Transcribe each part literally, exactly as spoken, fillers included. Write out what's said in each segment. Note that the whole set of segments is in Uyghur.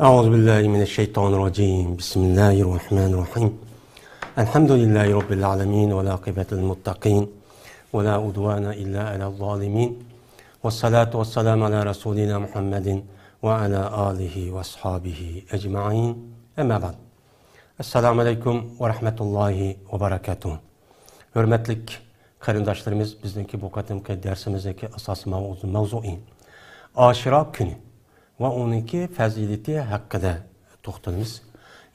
أعوذ بالله من الشيطان الرجيم. بسم الله الرحمن الرحيم. الحمد لله رب العالمين، والعاقبة للمتقين، ولا عدوان إلا على الظالمين، والصلاة والسلام على رسولنا محمد وعلى آله وأصحابه أجمعين. أما بعد. السلام عليكم ورحمة الله وبركاته. ھۆرمەتلىك قېرىنداشلىرىمىز، بىزنىڭكى بۇ قېتىمقى دەرسىمىزنىڭكى ئاساسىي ماۋزۇ-، ماۋزۇيى ئاشۇرا كۈنى ۋە ئۇنىڭكى پەزىلىتى ھەققىدە توختىلىمىز.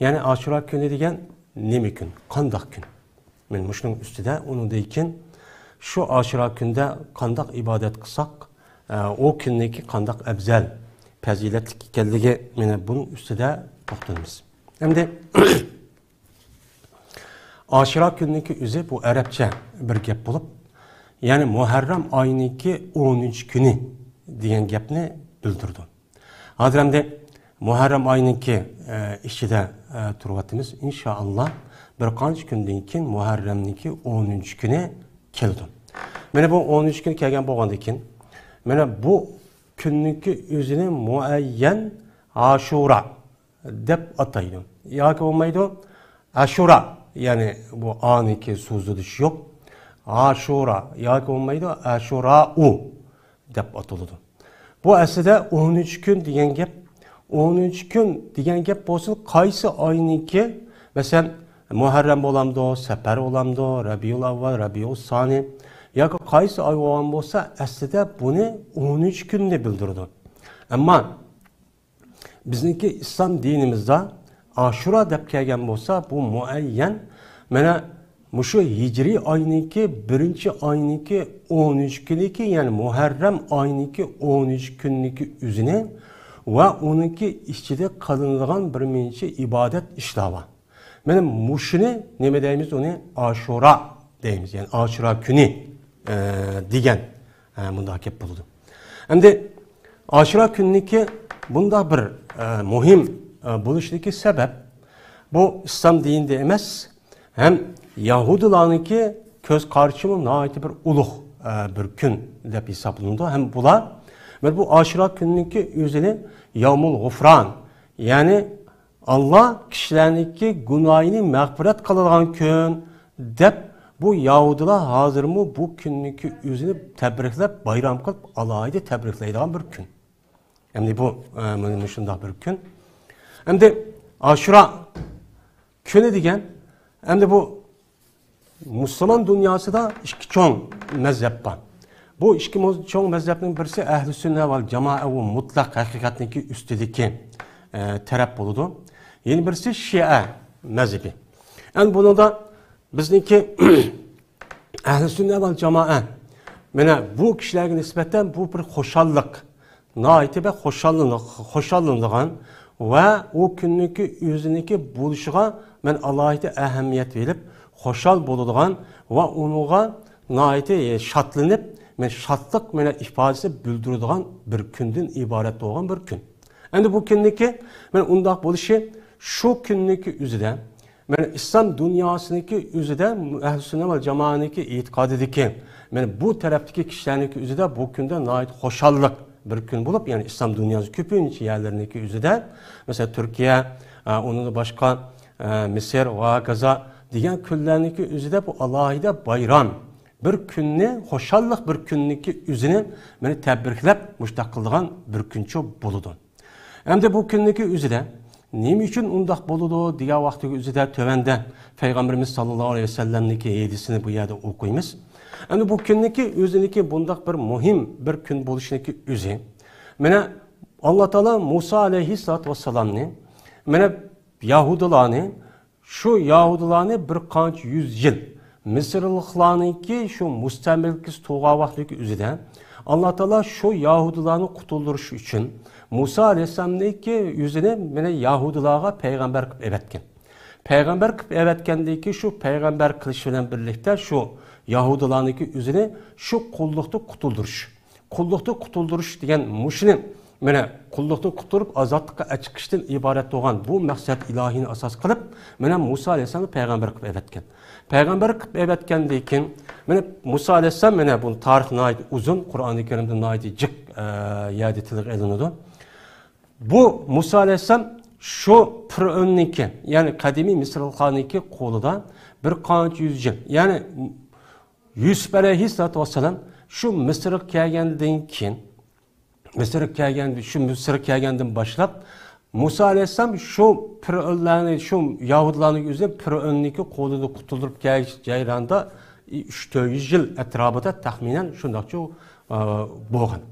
يەنى ئاشۇرا كۈنى دېگەن نېمە كۈن؟ قانداق كۈن؟ مەن مۇشۇنىڭ ئۈستىدە، ئۇنىڭدىن كېيىن شۇ ئاشۇرا كۈندە قانداق ئىبادەت قىلساق، ئە، ئۇ كۈننىڭكى قانداق ئەۋزەل، پەزىلەتلىك ئىكەنلىكى، مانا بۇنىڭ ئۈستىدە توختىلىمىز. ئەمدى ئاشۇرا كۈننىڭكى ئۆزى بۇ ئەرەبچە بىر گەپ بولۇپ، يەنى مۇھەررەم ئاينىڭكى ئونىنچى كۈنى دېگەن گەپنى بىلدۈرىدۇ. ھازىر ئەمدى مۇھەررەم ئاينىڭكى، ئە، ئىچىدە، ئە، تۇرۇۋاتىمىز. ئىنشائاللا، بىر قانچە كۈندىن كېيىن مۇھەررەمنىڭكى ئونىنچى كۈنى كېلىدۇ. مانا بۇ ئونىنچى كۈن كەلگەن بولغاندىن كېيىن، مانا بۇ كۈننىڭكى ئۆزىنى مۇئەييەن ئاشۇرا دەپ ئاتايدۇ. ياكى بولمايدۇ، ئاشۇرا، يەنى بۇ ئانىڭكى سوزۇلۇشى يوق. ئاشۇرا ياكى بولمايدۇ، ئاشۇرائۇ دەپ ئاتىلىدۇ. بۇ ئەسلىدە ئونىنچى كۈن دېگەن گەپ. ئونىنچى كۈن دېگەن گەپ بولسۇن، قايسى ئاينىڭكى، مەسىلەن، مۇھەررەم بولامدۇ، سەپەر بولامدۇ، رەبىئۇل ئەۋۋەل، رەبىئۇس سانى ياكى قايسى ئاي بولغان بولسا، ئەسلىدە بۇنى ئونىنچى كۈننى بىلدۈرىدۇ. ئەمما بىزنىڭكى ئىسلام دىنىمىزدا ئاشۇرا دەپ كەلگەن بولسا، بۇ مۇئەييەن، مانا مۇشۇ ھىجرىي ئاينىڭكى بىرىنچى ئاينىڭكى ئونىنچى كۈنىكى، يەنى مۇھەررەم ئاينىڭكى ئونىنچى كۈنىنىكى ئۆزىنى ۋە ئۇنىڭكى ئىچىدە قىلىنىدىغان بىر نەچچە ئىبادەت ئىشلار بار. مانا مۇشۇنى نېمە دەيمىز؟ ئۇنى ئاشۇرا دەيمىز. يەنى ئاشۇرا كۈنى، ئە، دېگەن، ئە، مۇنداق گەپ بولىدۇ. ئەمدى ئاشۇرا كۈننىكى بۇنداق بىر، ئە، مۇھىم، ئە، بولۇشىدىكى سەۋەب، بۇ ئىسلام دىنىدا ئەمەس، ھەم يەھۇدىيلارنىڭكى كۆز قارىشىمۇ ناھايىتى بىر ئۇلۇغ، ئە، بىر كۈن دەپ ھېسابلىنىدۇ. ھەم بۇلار، مانا بۇ ئاشۇرا كۈننىڭكى ئۆزىنى يەۋمۇل غۇفران، يەنى ئاللا كىشىلەرنىڭكى گۇناھىنى مەغپىرەت قىلىدىغان كۈن دەپ، بۇ يەھۇدىيلار ھازىرمۇ بۇ كۈننىڭكى ئۆزىنى تەبرىكلەپ، بايرام قىلىپ، ئالاھىدە تەبرىكلەيدىغان بىر كۈن. ئەمدى بۇ، ئە، مۇشۇنداق بىر كۈن. ئەمدى ئاشۇرا كۈنى دېگەن، ئەمدى بۇ مۇسۇلمان دۇنياسىدا ئىككى چوڭ مەزھەپ بار. بۇ ئىككى مۇز-، چوڭ مەزھەپنىڭ بىرسى ئەھلى سۈننە ۋەل جامائە، ئۇ مۇتلەق ھەقىقەتنىڭكى ئۈستىدىكى، ئە، تەرەپ بولىدۇ. يەنە بىرسى شىئە مەزھىپى. ئەمدى بۇنىڭدا بىزنىڭكى ئەھلى سۈننە ۋەل جامائە، مانا بۇ كىشىلەرگە نىسبەتەن بۇ بىر خۇشاللىق، ناھايىتى بەك خۇشاللىنىق-، خۇشاللىنىدىغان ۋە ئۇ كۈننىڭكى ئۆزىنىڭكى بولۇشىغا مەن ئالاھىدە ئەھمىيەت بېرىپ، خۇشال بولىدىغان ۋە ئۇنىڭغا ناھايىتى شادلىنىپ، مەن شادلىق مەن ئىپادىسى بىلدۈرىدىغان بىر كۈندىن ئىبارەت بولغان بىر كۈن. ئەمدى بۇ كۈننىكى، مەن ئۇنداق بولۇشى، شۇ كۈننىكى ئۆزىدە مانا ئىسلام دۇنياسىنىڭكى ئۆزىدە، ئەھلى سۈننە ۋەل جامائەنىڭكى ئېتىقادىدىكى، مانا بۇ تەرەپتىكى كىشىلەرنىڭكى ئۆزىدە بۇ كۈندە ناھايىتى خۇشاللىق بىر كۈن بولۇپ، يەنى ئىسلام دۇنياسى كۆپىنچە يەرلىرىنىڭكى ئۆزىدە، مەسىلەن، تۈركىيە، ئە، ئۇنىڭدىن باشقا، ئە، مىسىر ۋە ھاكازا دېگەن كۈنلەرنىڭكى ئۆزىدە بۇ ئالاھىدە بايرام، بىر كۈننى، خۇشاللىق بىر كۈننىڭكى ئۆزىنى مانا تەبرىكلەپ مۇشۇنداق قىلىدىغان بىر كۈنچۇ بولىدۇ. ئەمدى بۇ كۈننىكى ئۆزىدە نېمە ئۈچۈن ئۇنداق بولىدۇ دېگەن ۋاقتىدىكى ئۆزىدە تۆۋەندە پەيغەمبىرىمىز ساللاللاھۇ ئەلەيھى ۋەسەللەمنىڭكى ھەدىسىنى بۇ يەردە ئوقۇيمىز. ئەمدى بۇ كۈننىكى ئۆزىنىڭكى بۇنداق بىر مۇھىم بىر كۈن بولۇشىنىڭكى ئۆزى، مانا، ئاللا تائالا مۇسا ئەلەيھىسسالاتۇ ۋەسسالامنى، مانا، يەھۇدىيلارنى شۇ يەھۇدىيلارنى بىر قانچە يۈز يىل مىسىرلىقلارنىڭكى شۇ مۇستەملىكىسى تۇرغان ۋاقتىدىكى ئۆزىدە، ئاللا تائالا شۇ يەھۇدىيلارنى قۇتۇلدۇرۇش ئۈچۈن مۇسا ئەلەيھىسسالامنىڭكى ئۆزىنى مانا يەھۇدىيلارغا پەيغەمبەر قىلىپ ئەۋەتكەن. پەيغەمبەر قىلىپ ئەۋەتكەندىن كېيىن شۇ پەيغەمبەر قىلىش بىلەن بىرلىكتە شۇ يەھۇدىيلارنىڭكى ئۆزىنى شۇ قۇللۇقتا قۇتۇلدۇرۇش. قۇللۇقتىن قۇتۇلدۇرۇش دېگەن مۇشۇنى، مانا، قۇللۇقتىن قۇتۇلۇپ ئازادلىققا ئەچىقىشتىن ئىبارەت بولغان بۇ مەقسەت ئىلاھىينى ئاساس قىلىپ، مانا، مۇسا ئەلەيھىسسالامنى پەيغەمبەر قىلىپ ئەۋەتكەن. پەيغەمبەر قىلىپ ئەۋەتكەندىن كېيىن، مانا، مۇسا ئەلەيھىسسالام، مانا، بۇ تارىخ ناھايىتى ئۇزۇن، قۇرئانى كەرىمدە ناھايىتى جىق، ئە، يەردە تىلغا ئېلىنىدۇ. بۇ مۇسا ئەلەيھىسسالام شۇ پىرئەۋننىڭكى، يەنى قەدىمىي مىسىرلىقلارنىڭكى قولىدا بىر قانچە يۈز يىل، يەنى يۈسۈپ ئەلەيھىسسالاتۇ ۋەسسالام شۇ مىسىرغا كەلگەندىن كېيىن، مىسىرغا كەلگەندىن، شۇ مىسىرغا كەلگەندىن باشلاپ، مۇسا ئەلەيھىسسالام شۇ پىرئەۋنلەرنى، شۇ يەھۇدىيلارنىڭ ئۆزىنى پىرئەۋننىڭكى قولىدىن قۇتۇلدۇرۇپ كەلگەن جەرياندا ئۈچ تۆت يۈز يىل ئەتراپىدا تەخمىنەن شۇنداقچۇ، ئە، بولغان.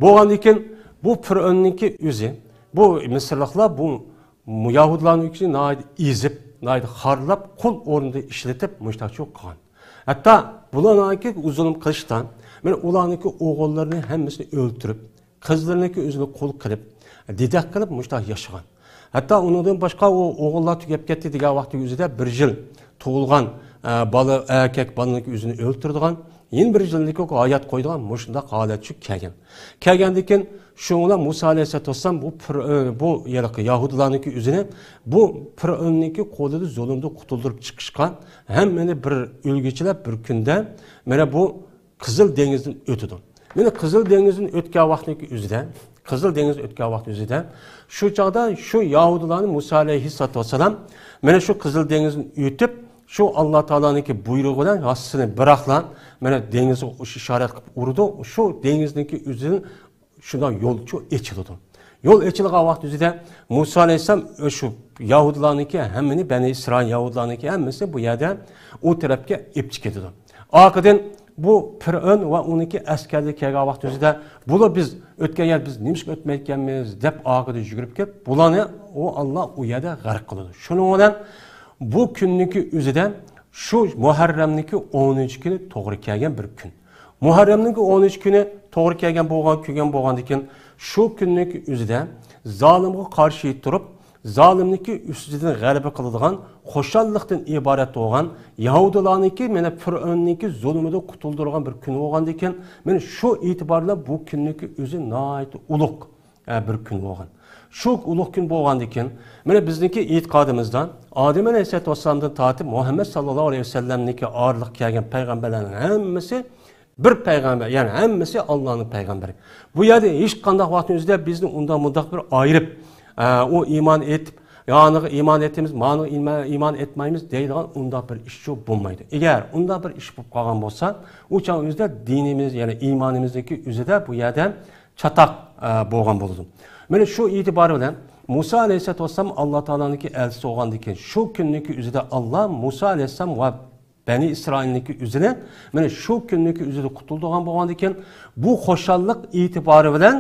بولغاندىن كېيىن بۇ پىرئەۋننىڭكى ئۆزى، بۇ مىسىرلىقلار بۇ يەھۇدىيلارنىڭ ئۆزىنى ناھايىتى ئېزىپ، ناھايىتى خارلاپ، قۇل ئورنىدا ئىشلىتىپ، مۇشۇنداقچۇ قىلغان. ھەتتا بۇلارنىڭكى زۇلۇم قىلىشتا، مانا ئۇلارنىڭكى ئوغۇللىرىنى ھەممىسىنى ئۆلتۈرۈپ، قىزلىرىنىڭكى ئۆزىنى قۇل قىلىپ، دېدەك قىلىپ مۇشۇنداق ياشىغان. ھەتتا ئۇنىڭدىن باشقا ئۇ ئوغۇللار تۈگەپ كەتتى دېگەن ۋاقتى ئۆزىدە بىر يىل تۇغۇلغان، ئە، بالا، ئەركەك بالىنىڭكى ئۆزىنى ئۆلتۈرىدىغان، يەنە بىر يىلدىكى ھايات قويىدىغان مۇشۇنداق ھالەتچۇ كەلگەن. كەلگەندىن كېيىن شۇنىڭ بىلەن مۇسا ئەلەيھىسسالاتۇ ۋەسسالام بۇ پىر-، بۇ يەرلىك يەھۇدىيلارنىڭكى ئۆزىنى بۇ پىرئەۋننىڭكى قولىدا زۇلۇمدا قۇتۇلدۇرۇپ چىقىشقا ھەممىنى بىر ئۈلگىچىلەپ بىر كۈندە مانا بۇ قىزىل دېڭىزدىن ئۆتىدۇ. مانا قىزىل دېڭىزدىن ئۆتكەن ۋاقىتنىڭكى ئۆزىدە، قىزىل دېڭىزدىن ئۆتكەن ۋاقىت ئۆزىدە، شۇ چاغدا شۇ يەھۇدىيلارنى مۇسا ئەلەيھىسسالاتۇ ۋەسسالام مانا شۇ قىزىل دېڭىزدىن ئۆتۈپ، شۇ ئاللا تائالانىڭكى بۇيرۇقى بىلەن ھاسىسىنى بىراقلا مانا دېڭىزغا ئىشارەت قىلىپ ئۇرىدۇ. شۇ دېڭىزنىڭكى ئۆزىدىن شۇنداق يولچۇ ئېچىلىدۇ. يول ئېچىلغان ۋاقىت ئۆزىدە مۇسا ئەلەيھىسسالام شۇ يەھۇدىيلارنىڭكى ھەممىنى، بەنى ئىسرائىل يەھۇدىيلارنىڭكى ھەممىسى بۇ يەردە ئۇ تەرەپكە ئېلىپ چىقىدۇ. ئارقىدىن بۇ پىرئەۋن ۋە ئۇنىڭكى ئەسكەرلىرى كەلگەن ۋاقىت ئۆزىدە، بۇلار بىز ئۆتكەن يەر، بىز نېمىشقا ئۆتمەيدىكەنمىز دەپ ئارقىدىن يۈگۈرۈپ كېلىپ، بۇلارنى ئۇ ئاللا ئۇ يەردە غەرق قىلىدۇ. شۇنىڭ بىلەن بۇ كۈننىڭكى ئۆزىدە شۇ مۇھەررەمنىڭكى ئونىنچى كۈنى توغرا كەلگەن بىر كۈن. مۇھەررەمنىڭكى ئونىنچى كۈنى توغرا كەلگەن بولغان، كۈن بولغاندىن كېيىن شۇ كۈننىڭكى ئۆزىدە زالىمغا قارشى تۇرۇپ، زالىمنىڭكى ئۈستىدىن غەلىبە قىلىدىغان، خۇشاللىقتىن ئىبارەت بولغان، يەھۇدىيلارنىڭكى مانا پىرئەۋننىڭكى زۇلمىدىن قۇتۇلدۇرغان بىر كۈن بولغاندىن كېيىن، مانا شۇ ئېتىبار بىلەن بۇ كۈننىڭكى ئۆزى ناھايىتى ئۇلۇغ، ئە، بىر كۈن بولغان. شۇ ئۇلۇغ كۈن بولغاندىن كېيىن، مانا بىزنىڭكى ئېتىقادىمىزدا ئادەم ئەلەيھىسسالاتۇ ۋەسسالامدىن تارتىپ مۇھەممەد ساللاللاھۇ ئەلەيھى ۋەسەللەمنىڭكى ئارىلىق كەلگەن پەيغەمبەرلەرنىڭ ھەممىسى بىر پەيغەمبەر، يەنى ھەممىسى ئاللانىڭ پەيغەمبىرى. بۇ يەردە ھېچقانداق ۋاقىتنىڭ ئۆزىدە بىزنى ئۇنداق مۇنداق بىر ئايرىپ، ئە، ئۇ ئىمان ئېيتىپ، يانىغا ئىمان ئېيتىمىز، مانىغا ئىما-، ئىمان ئېيتمايمىز دەيدىغان ئۇنداق بىر ئىشچۇ بولمايدۇ. ئەگەر ئۇنداق بىر ئىش بولۇپ قالغان بولسا، ئۇ چاغ ئۆزىدە دىنىمىز، يەنى ئىمانىمىزنىڭكى ئۆزىدە بۇ يەردە چاتاق، ئە، بولغان بولىدۇ. مانا شۇ ئېتىبارى بىلەن مۇسا ئەلەيھىسسالاتۇ ۋەسسالام ئاللا تائالانىڭكى ئەلچىسى بولغاندىن كېيىن، شۇ كۈننىكى ئۆزىدە ئاللا مۇسا ئەلەيھىسسالام ۋە بەنى ئىسرائىلنىڭكى ئۆزىنى، مانا شۇ كۈننىكى ئۆزىدە قۇتۇلدۇرغان بولغاندىكىن، بۇ خۇشاللىق ئېتىبارى بىلەن،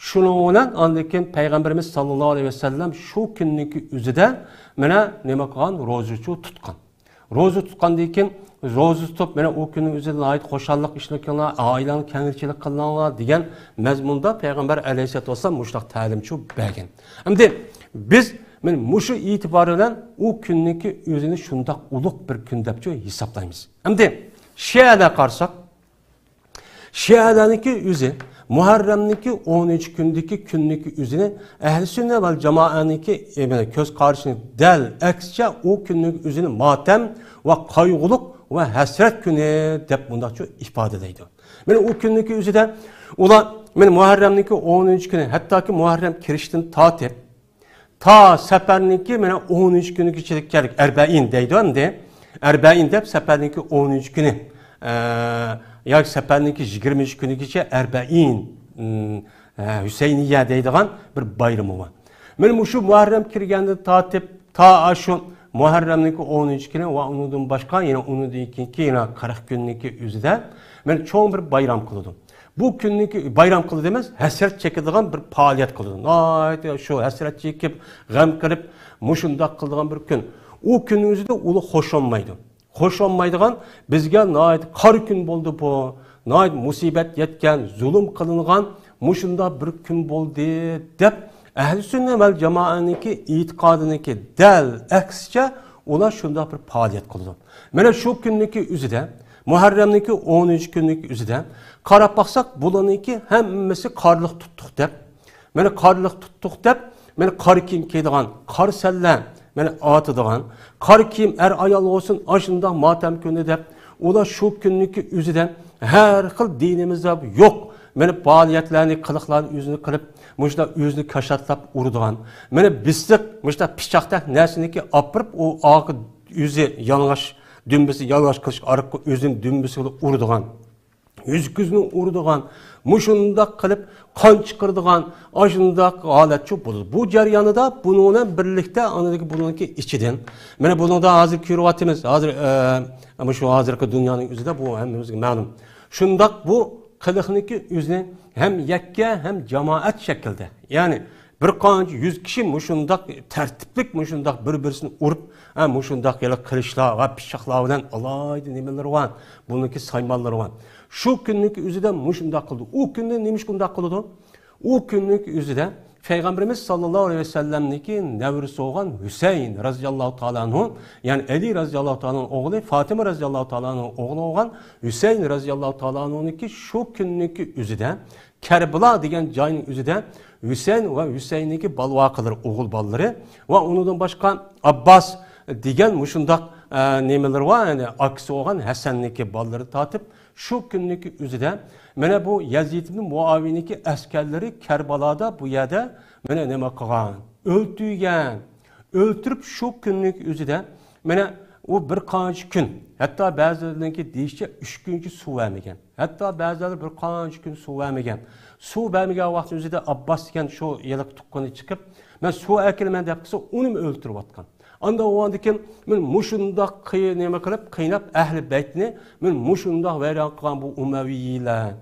شۇنىڭ بىلەن ئاندىن كېيىن پەيغەمبىرىمىز ساللاللاھۇ ئەلەيھى ۋەسەللەم شۇ كۈننىكى ئۆزىدە مانا نېمە قىلغان؟ روزىچۇ تۇتقان. روزا تۇتقاندىن كېيىن، روزا تۇتۇپ، مانا ئۇ كۈننىڭ ئۆزىدە ناھايىتى خۇشاللىق ئىشلار قىلىڭلار، ئائىلەڭلار كەڭرىچىلىك قىلىڭلار دېگەن مەزمۇندا پەيغەمبەر ئەلەيھىسسالاتۇ ۋەسسالام مۇشۇنداق تەلىمچۇ بەرگەن. ئەمدى بىز مانا مۇشۇ ئېتىبارى بىلەن ئۇ كۈننىكى ئۆزىنى شۇنداق ئۇلۇغ بىر كۈن دەپچۇ ھېسابلايمىز. ئەمدى شىئەلەرگە قارىساق، شىئەلەرنىڭكى ئۆزى مۇھەررەمنىڭكى ئونىنچى كۈنىدىكى كۈننىكى ئۆزىنى ئەھلى سۈننە ۋەل جامائەنىڭكى، ئە، كۆز قارىشىنى دەل ئەكسىچە ئۇ كۈننىڭ ئۆزىنى ماتەم ۋە قايغۇلۇق ۋە ھەسرەت كۈنى دەپ مۇنداقچۇ ئىپادىلەيدۇ. مانا ئۇ كۈننىڭكى ئۆزىدە ئۇلار مانا مۇھەررەمنىڭكى ئونىنچى كۈنى، ھەتتاكى مۇھەررەم كىرىشتىن تارتىپ تا سەپەرنىڭكى مانا ئونىنچى كۈنىگىچە كەلدۇق، ئەربەئىن دەيدۇ ئەمدى. ئەربەئىن دەپ سەپەرنىڭكى ئونىنچى كۈنى، ئە، ياكى سەپەرنىڭكى يىگىرمىنچى كۈنىگىچە ئەربەئىن، ئىم، ئە، ھۈسەينىيە دەيدىغان بىر بايرىمى بار. مانا مۇشۇ مۇھەررەم كىرگەندىن تارتىپ تا ئاشۇ مۇھەررەمنىڭكى ئونىنچى كۈنى ۋە ئۇنىڭدىن باشقا يەنە ئۇنىڭدىن كېيىنكى يەنە قىرىق كۈننىڭكى ئۆزىدە مانا چوڭ بىر بايرام قىلىدۇ. بۇ كۈننىكى بايرام قىلىدۇ ئەمەس، ھەسرەت چېكىدىغان بىر پائالىيەت قىلىدۇ. ناھايىتى شۇ ھەسرەت چېكىپ، غەم قىلىپ، مۇشۇنداق قىلىدىغان بىر كۈن. ئۇ كۈننىڭ ئۆزىدە ئۇلار خوش بولمايدۇ. خوش بولمايدىغان، بىزگە ناھايىتى قارا كۈن بولدى بۇ، ناھايىتى مۇسىبەت يەتكەن، زۇلۇم قىلىنغان مۇشۇنداق بىر كۈن بولدى دەپ، ئەھلى سۈننە ۋەل جامائەنىڭكى ئېتىقادىنىڭكى دەل ئەكسىچە ئۇلار شۇنداق بىر پائالىيەت قىلىدۇ. مانا شۇ كۈننىكى ئۆزىدە، مۇھەررەمنىڭكى ئونىنچى كۈننىكى ئۆزىدە قاراپ باقساق، بۇلارنىڭكى ھەممىسى قارلىق تۇتتۇق دەپ، مانا قارلىق تۇتتۇق دەپ، مانا قارا كىيىم كىيىدىغان، قارا سەللە، مانا ئاتىدىغان، قارا كىيىم ئەر ئايال بولسۇن، ئاشۇنداق ماتەم كۈنى دەپ، ئۇلار شۇ كۈننىكى ئۆزىدە ھەر خىل دىنىمىزدا يوق، مانا پائالىيەتلەرنى، قىلىقلارنى ئۆزىنى قىلىپ، مۇشۇنداق ئۆزىنى كاشاتلاپ ئۇرىدىغان. مانا بېسىق، مۇشۇنداق پىچاقتەك نەرسىنىكى ئاپىرىپ، ئۇ ئارقا يۈزى يالىڭاچ، دۈمبىسى يالىڭاچ قىلىش ئارقا ئۆزىنى دۈمبىسى بىلەن ئۇرىدىغان. يۈز كۆزىنى ئۇرىدىغان، مۇشۇنداق قىلىپ قان چىقىرىدىغان، ئاشۇنداق ھالەتچۇ بولىدۇ. بۇ جەريانىدا بۇنىڭ بىلەن بىرلىكتە ئاندىكى بۇنىڭكى ئىچىدىن، مانا بۇنىڭدا ھازىر كۆرۈۋاتىمىز، ھازىر، ئە، مۇشۇ ھازىرقى دۇنيانىڭ ئۆزىدە بۇ ھەممىمىزگە مەلۇم. شۇنداق بۇ قىلىقنىڭكى ئۆزىنى ھەم يەككە، ھەم جامائەت شەكلىدە، يەنى بىر قانچە يۈز كىشى مۇشۇنداق تەرتىپلىك، مۇشۇنداق بىر-بىرسىنى ئۇرۇپ، ھە، مۇشۇنداق يەنە قىلىچلار ۋە پىچاقلار بىلەن ئالاھىدە نېمىلىرى بار، بۇنىڭكى سايمانلىرى بار. شۇ كۈننىڭكى ئۆزىدە مۇشۇنداق قىلدى. ئۇ كۈندە نېمىشقا ئۇنداق قىلىدۇ؟ ئۇ كۈننىڭكى ئۆزىدە پەيغەمبىرىمىز ساللاللاھۇ ئەلەيھى ۋەسەللەمنىڭكى نەۋرىسى بولغان ھۈسەيىن رەزىياللاھۇ تائالا ئەنھۇ، يەنى ئەلى رەزىياللاھۇ تائالا ئەنھۇنىڭ ئوغلى، فاتىمە رەزىياللاھۇ تائالا ئەنھۇنىڭ ئوغلى بولغان ھۈسەيىن رەزىياللاھۇ تائالا ئەنھۇنىڭكى شۇ كۈننىڭكى ئۆزىدە كەربىلا دېگەن جاينىڭ ئۆزىدە ھۈسەيىن ۋە ھۈسەيىننىڭكى بالىۋاقىلىرى، ئوغۇل بالىلىرى ۋە ئۇنىڭدىن باشقا ئابباس دېگەن مۇشۇنداق، ئە، نېمىلىرى بار، يەنى ئاكىسى بولغان ھەسەننىڭكى بالىلىرى تارتىپ، شۇ كۈننىڭكى ئۆزىدە مانا بۇ يەزىد ئىبن مۇئاۋىيىنىڭكى ئەسكەرلىرى كەربالادا بۇ يەردە مانا نېمە قىلغان؟ ئۆلتۈرگەن. ئۆلتۈرۈپ شۇ كۈننىڭكى ئۆزىدە مانا ئۇ بىر قانچە كۈن، ھەتتا بەزىلىرىنىڭكى دېيىشىچە ئۈچ كۈنگىچە سۇ بەرمىگەن. ھەتتا بەزىلەر بىر قانچە كۈن سۇ بەرمىگەن. سۇ بەرمىگەن ۋاقىتنىڭ ئۆزىدە ئابباس دېگەن شۇ ھېلىقى تۇغقىنى چىقىپ، مەن سۇ ئەكېلىمەن دەپ قىلسا، ئۇنىمۇ ئۆلتۈرۈۋاتقان. ئاندىن ئۇنىڭدىن كېيىن مەن مۇشۇنداق قىي-، نېمە قىلىپ، قىيناپ، ئەھلى بەيتنى مەن مۇشۇنداق ۋەيران قىلغان بۇ ئۇمەۋىيلەر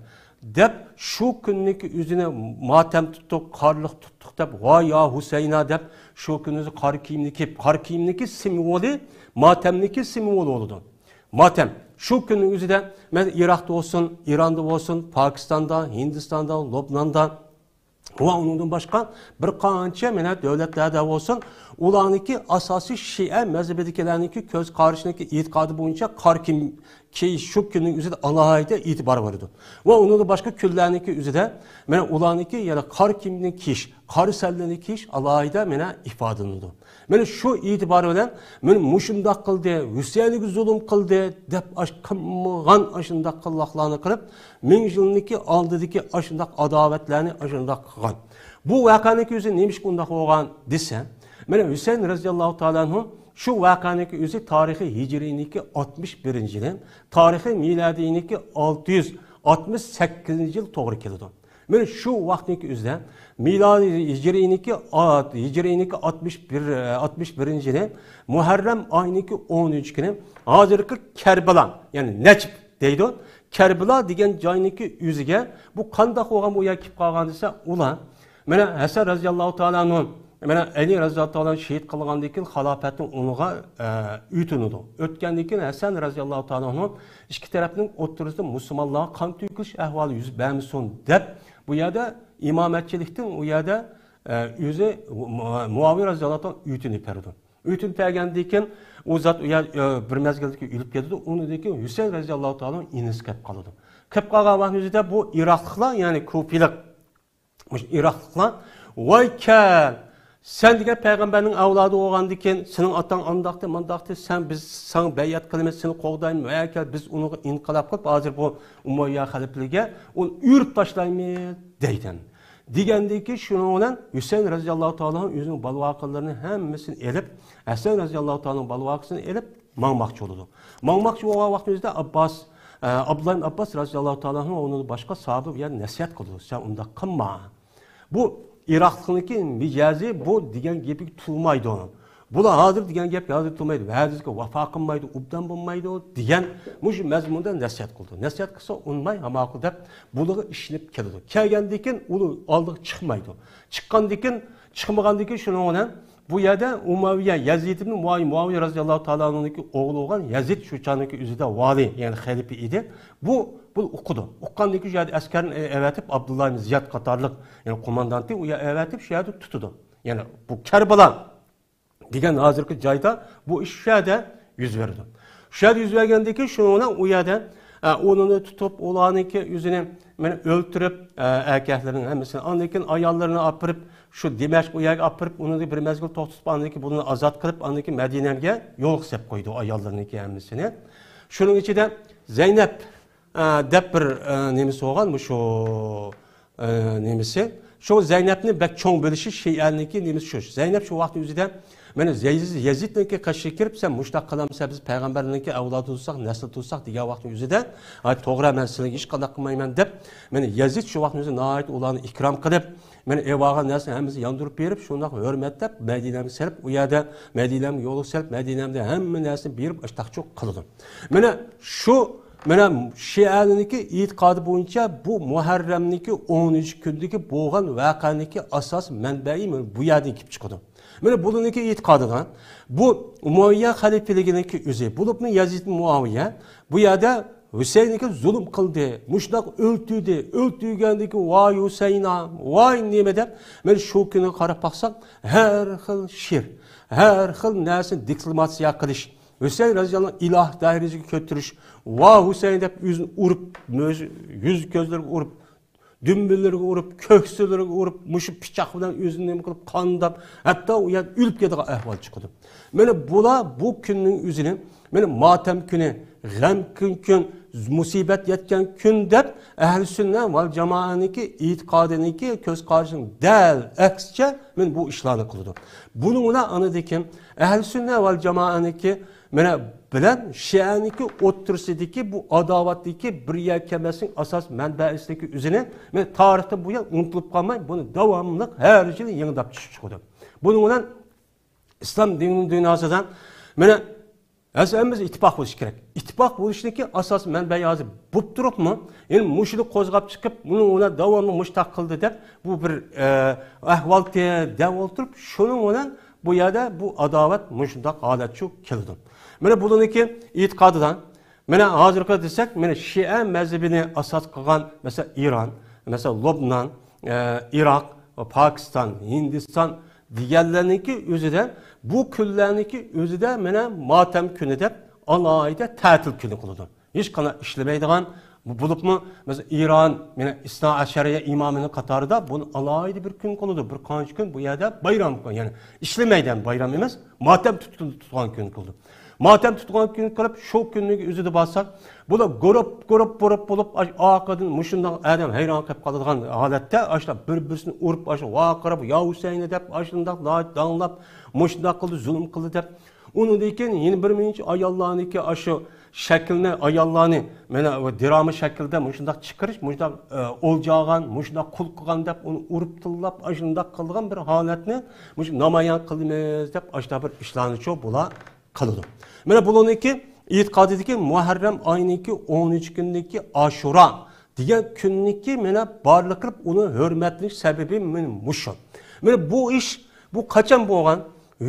دەپ، شۇ كۈننىكى ئۆزىنى ماتەم تۇتتۇق، قارلىق تۇتتۇق دەپ، ۋاي يا ھۈسەينا دەپ، شۇ كۈنى ئۆزى قارا كىيىمنى كىيىپ، قارا كىيىمنىكى سىمۋولى، ماتەمنىكى سىمۋولى بولىدۇ. ماتەم. شۇ كۈننىڭ ئۆزىدە مەن ئىراقتا بولسۇن، ئىراندا بولسۇن، پاكىستاندا، ھىندىستاندا، لوبناندا، ۋە ئۇنىڭدىن باشقا بىر قانچە مانا دۆلەتلەردە بولسۇن، ئۇلارنىڭكى ئاساسىي شىئە مەزھىپىدىكىلەرنىڭكى كۆز قارىشىنىڭكى ئېتىقادى بويىچە قارا كىيىم كىيىش شۇ كۈننىڭ ئۆزىدە ئالاھىدە ئېتىبار بېرىدۇ. ۋە ئۇنىڭدىن باشقا كۈنلەرنىڭكى ئۆزىدە مانا ئۇلارنىڭكى يەنە قارا كىيىمنى كىيىش، قارا سەللىنى كىيىش ئالاھىدە مانا ئىپادىلىنىدۇ. مانا شۇ ئېتىبار بىلەن مانا مۇشۇنداق قىلدى، ھۈسەيىنگە زۇلۇم قىلدى دەپ ئاش-، قىلمىغان ئاشۇنداق قىللاقلارنى قىلىپ، مىڭ يىلنىڭكى ئالدىدىكى ئاشۇنداق ئاداۋەتلەرنى ئاشۇنداق قىلغان. بۇ ۋەقەنىڭكى ئۆزى نېمىشقا ئۇنداق بولغان دېسە، مانا ھۈسەيىن رەزىياللاھۇ تائالا ئەنھۇ شۇ ۋەقەنىڭكى ئۆزى تارىخى ھىجرىينىڭكى ئاتمىش بىرىنچى يىلى، تارىخى مىلادىينىڭكى ئالتە يۈز ئاتمىش سەككىزىنچى يىل توغرا كېلىدۇ. مانا شۇ ۋاقىتنىڭكى ئۆزىدە مىلادىي ھىجرىينىڭكى، ھىجرىينىڭكى ئاتمىش بىر، ئاتمىش بىرىنچى يىلى مۇھەررەم ئاينىڭكى ئونىنچى كۈنى ھازىرقى كەربىلا، يەنى نەجىپ دەيدۇ. كەربىلا دېگەن جاينىڭكى ئۆزىگە بۇ قانداق بولغان بۇ يەرگە كېلىپ قالغان دېسە، ئۇلار مانا ھەسەن رەزىياللاھۇ تائالا ئەنھۇ، مانا ئەلى رەزىياللاھۇ تائالا ئەنھۇ شېھىت قىلغاندىن كېيىن خىلاپەتنى ئۇنىڭغا، ئە، ئۆتۈنىدۇ. ئۆتكەندىن كېيىن ھەسەن رەزىياللاھۇ تائالا ئەنھۇ ئىككى تەرەپنىڭ ئوتتۇرىسىدا مۇسۇلمانلارغا قان تۆكۈلۈش ئەھۋالى يۈز بەرمىسۇن دەپ، بۇ يەردە ئىمامەتچىلىكتىن ئۇ يەردە، ئە، ئۆزى مۇ-، مۇئاۋىيە رەزىياللاھۇ تائالا ئۆتۈنۈپ بەردى. ئۆتۈنۈپ بەرگەندىن كېيىن ئۇ زات ئۇ يەر، ئە، بىر مەزگىلدىن كېيىن ئۆلۈپ كېتىدۇ. ئۇنىڭدىن كېيىن ھۈسەيىن رەزىياللاھۇ تائالا ئىنىسى كەپ قالىدۇ. كەپ قالغان ۋاقتىمىزدا بۇ ئىراقلىقلار، يەنى كۇپىلىق، مۇشۇ ئىراقلىقلار، ۋاي كەل، سەن دېگەن پەيغەمبەرنىڭ ئەۋلادى بولغاندىكىن، سېنىڭ ئاتاڭ ئانداقتى، مانداقتى، سەن، بىز ساڭا بەيئەت قىلىمىز، سېنى قوغدايمىز، ۋاي كەل، بىز ئۇنىڭغا ئىنقىلاب قىلىپ، ھازىر بۇ ئۇمەييە خەلىپىلىرىگە ئۇنى ئۆرۈپ تاشلايمىز دەيدۇ. دېگەندىكى شۇنىڭ بىلەن ھۈسەيىن رەزىياللاھۇ تائالا ئۆزىنىڭ بالىۋاقىلىرىنى ھەممىسىنى ئېلىپ، ھەسەن رەزىياللاھۇ تائالانىڭ بالىۋاقىسىنى ئېلىپ، ماڭماقچى بولىدۇ. ماڭماقچى بولغان ۋاقتىمىزدا ئابباس، ئە، ئابدۇللا ئىبن ئابباس رەزىياللاھۇ تائالا ئەنھۇ ۋە ئۇنىڭدىن باشقا ساھابە بۇ يەردە نەسىھەت قىلىدۇ. سەن ئۇنداق قىلما. بۇ ئىراقلىقنىڭكى مىجەزى بۇ دېگەن گېپىگە تۇرمايدۇ. بۇلار ھازىر دېگەن گەپكە ھازىر تۇرمايدۇ. ۋەدىسىگە ۋاپا قىلمايدۇ، ئوبدان بولمايدۇ دېگەن مۇشۇ مەزمۇندا نەسىھەت قىلىدۇ. نەسىھەت قىلسا ئۇنىماي، ھاماقۇل دەپ بۇلىغا ئىشىنىپ كېلىدۇ. كەلگەندىن كېيىن ئۇلار ئالدىغا چىقمايدۇ. چىققاندىن كېيىن، چىقمىغاندىن كېيىن شۇنىڭ بىلەن بۇ يەردە ئۇمەۋىيە، يەزىد ئىبن مۇئاۋىيە، مۇئاۋىيە رەزىياللاھۇ تائالا ئەنھۇنىڭكى ئوغلى بولغان يەزىد شۇ چاغنىڭكى ئۆزىدە ۋالىي، يەنى خەلىپە ئىدى. بۇ، بۇ ئۇقىدۇ. ئۇققاندىن كېيىن شۇ يەردە ئەسكەرنى ئەۋەتىپ، ئابدۇللا ئىبن زىياد قاتارلىق، يەنى قوماندانتى ئۇ يەر ئەۋەتىپ، شۇ يەردە تۇتىدۇ. يەنى بۇ كەربەلا دېگەن ھازىرقى جايدا بۇ ئىش شۇ يەردە يۈز بېرىدۇ. شۇ يەردە يۈز بەرگەندىن كېيىن شۇنىڭ بىلەن ئۇ يەردە، ئە، ئۇنى تۇتۇپ، ئۇلارنىڭكى ئۆزىنى مانا ئۆلتۈرۈپ، ئە، ئەركەكلىرىنىڭ ھەممىسىنى، ئاندىن كېيىن ئاياللىرىنى ئاپىرىپ، شۇ دىمەشق ئۇ يەرگە ئاپىرىپ، ئۇنى بىر مەزگىل توختىتىپ، ئاندىن كېيىن بۇنى ئازاد قىلىپ، ئاندىن كېيىن مەدىنەگە يولغا سېلىپ قويىدۇ ئاياللىرىنىڭكى ھەممىسىنى. شۇنىڭ ئىچىدە زەينەپ، ئە، دەپ بىر، ئە، نېمىسى بولغان، مۇشۇ، ئە، نېمىسى. شۇ زەينەپنى بەك چوڭ بىلىشى شىئەنىڭكى نېمىسى شۇ. زەينەپ شۇ ۋاقىتنىڭ ئۆزىدە، مانا، يەزىد، يەزىدنىڭكى قېشىغا كىرىپ، سەن مۇشۇنداق قىلامسەن، بىز پەيغەمبەرنىڭكى ئەۋلادى تۇرساق، نەسلى تۇرساق دېگەن ۋاقىتنىڭ ئۆزىدە، ئاي، توغرا، مەن سىلەرگە ھېچقانداق قىلمايمەن دەپ، مانا، يەزىد شۇ ۋاقىتنىڭ ئۆزىدە ناھايىتى ئۇلارنى ئىكرام قىلىپ، مانا، ئېلىۋالغان نەرسىنى ھەممىسىنى ياندۇرۇپ بېرىپ، شۇنداق ھۆرمەتلەپ، مەدىنەمگە سېلىپ، ئۇ يەردە مەدىنەمگە يولغا سېلىپ، مەدىنەمدە ھەممە نەرسىنى بېرىپ، ئاشتاقچۇ قىلىدۇ. مانا شۇ، مانا شىئەنىڭكى ئېتىقادى بويىچە بۇ مۇھەررەمنىڭكى ئونىنچى كۈندىكى بولغان ۋەقەنىڭكى ئاساس مەنبەيى مانا بۇ يەردىن كېلىپ چىقىدۇ. مانا بۇلارنىڭكى ئېتىقادىدا بۇ ئۇمەييە خەلىپىلىكىنىڭكى ئۆزى بولۇپمۇ يەزىد مۇئاۋىيە بۇ يەردە ھۈسەيىنگە زۇلۇم قىلدى، مۇشۇنداق ئۆلتۈردى، ئۆلتۈرگەندىكى ۋاي ھۈسەينا، ۋاي نېمە دەپ، مانا شۇ كۈنىگە قاراپ باقساق، ھەر خىل شېئىر، ھەر خىل نەرسىنى دېكلاماتسىيە قىلىش، ھۈسەيىن رەزىياللاھۇ ئىلاھ دەرىجىسىگە كۆتۈرۈش، ۋا ھۈسەيىن دەپ ئۆزىنى ئۇرۇپ، مۆز-، يۈز كۆزلىرىگە ئۇرۇپ، دۈمبىلىرىگە ئۇرۇپ، كۆكسىلىرىگە ئۇرۇپ، مۇشۇ پىچاق بىلەن ئۆزىنى نېمە قىلىپ، قانداپ، ھەتتا ئۇ يەردە ئۆلۈپ كېتىدىغان ئەھۋال چىقىدۇ. مانا بۇلار بۇ كۈننىڭ ئۆزىنى، مانا ماتەم كۈنى، غەمكىن كۈن، مۇسىبەت يەتكەن كۈن دەپ، ئەھلى سۈننە ۋەل جامائەنىڭكى ئېتىقادىنىڭكى كۆز قارىشىنىڭ دەل ئەكسىچە، مانا بۇ ئىشلارنى قىلىدۇ. بۇنىڭ بىلەن ئاندىن كېيىن ئەھلى سۈننە ۋەل جامائەنىڭكى مانا بىلەن شىئەنىڭكى ئوتتۇرىسىدىكى بۇ ئاداۋەتتىكى بىر يەر كەلمەسنىڭ ئاساس مەنبەسىدىكى ئۆزىنى، مانا تارىختىن بۇيان ئۇنتۇلۇپ قالماي، بۇنى داۋاملىق ھەر يىلى يېڭىداپ چىقىپ چىقىدۇ. بۇنىڭ بىلەن ئىسلام دىنىنىڭ دۇنياسىدا، مانا، ھەممىمىز ئىتتىپاق بولۇش كېرەك. ئىتتىپاق بولۇشنىڭكى ئاساس مەنبەسى ھازىر بولۇپ تۇرۇپمۇ، يەنى مۇشۇنى قوزغاپ چىقىپ، بۇنىڭ بىلەن داۋاملىق مۇشۇنداق قىلدى دەپ، بۇ بىر، ئە، ئەھۋالتى دەپ ئولتۇرۇپ، شۇنىڭ بىلەن بۇ يەردە بۇ ئاداۋەت مۇشۇنداق ھالەتچۇ كېلىدۇ. مانا بۇلارنىڭكى ئېتىقادىدا، مانا ھازىرقى دېسەك، مانا شىئە مەزھىپىنى ئاساس قىلغان، مەسىلەن، ئىران، مەسىلەن، لوبنان، ئە، ئىراق، پاكىستان، ھىندىستان دېگەنلەرنىڭكى ئۆزىدە، بۇ كۈنلەرنىڭكى ئۆزىدە مانا ماتەم كۈنى دەپ ئالاھىدە تەتىل كۈنى قىلىدۇ. ھېچقانداق ئىشلىمەيدىغان، بولۇپمۇ، مەسىلەن، ئىران، مانا، ئىسنا ئەشەرىيە ئىمامىنىڭ قاتارىدا بۇنى ئالاھىدە بىر كۈن قىلىدۇ. بىر قانچە كۈن بۇ يەردە بايرام، يەنى ئىشلىمەيدىغان بايرام ئەمەس، ماتەم تۇت-، تۇتقان كۈن قىلىدۇ. ماتەم تۇتقان كۈن قىلىپ، شۇ كۈننىڭ ئۆزىدە بارساق، بۇلار گۇرۇپ، گۇرۇپ، گۇرۇپ بولۇپ، ئاش-، ئارقىدىن مۇشۇنداق ئادەم ھەيران قېلىپ قالىدىغان ھالەتتە، ئاشۇنداق بىر-بىرسىنى ئۇرۇپ، ئاشۇ ۋارقىراپ، يا ھۈسەيىن دەپ، ئاشۇنداق داڭلاپ، مۇشۇنداق قىلدى، زۇلۇم قىلدى دەپ، ئۇنىڭدىن كېيىن يەنە بىر مۇنچە ئاياللارنىڭكى ئاشۇ شەكىلنى، ئاياللارنى مانا دىراما شەكلىدە مۇشۇنداق چىقىرىش، مۇشۇنداق، ئە، ئولجىغان، مۇشۇنداق قۇل قىلغان دەپ ئۇنى ئۇرۇپ تىللاپ، ئاشۇنداق قىلغان بىر ھالەتنى مۇشۇ نامايان قىلىمىز دەپ ئاشۇنداق بىر ئىشلارنىچۇ بۇلار قىلىدۇ. مانا بۇلارنىڭكى ئېتىقادىدىكى مۇھەررەم ئاينىڭكى ئونىنچى كۈنىدىكى ئاشۇرا دېگەن كۈننىكى مانا بارلىق قىلىپ ئۇنى ھۆرمەتلىنىش سەۋەبى مانا مۇشۇ. مانا بۇ ئىش، بۇ قاچان بولغان؟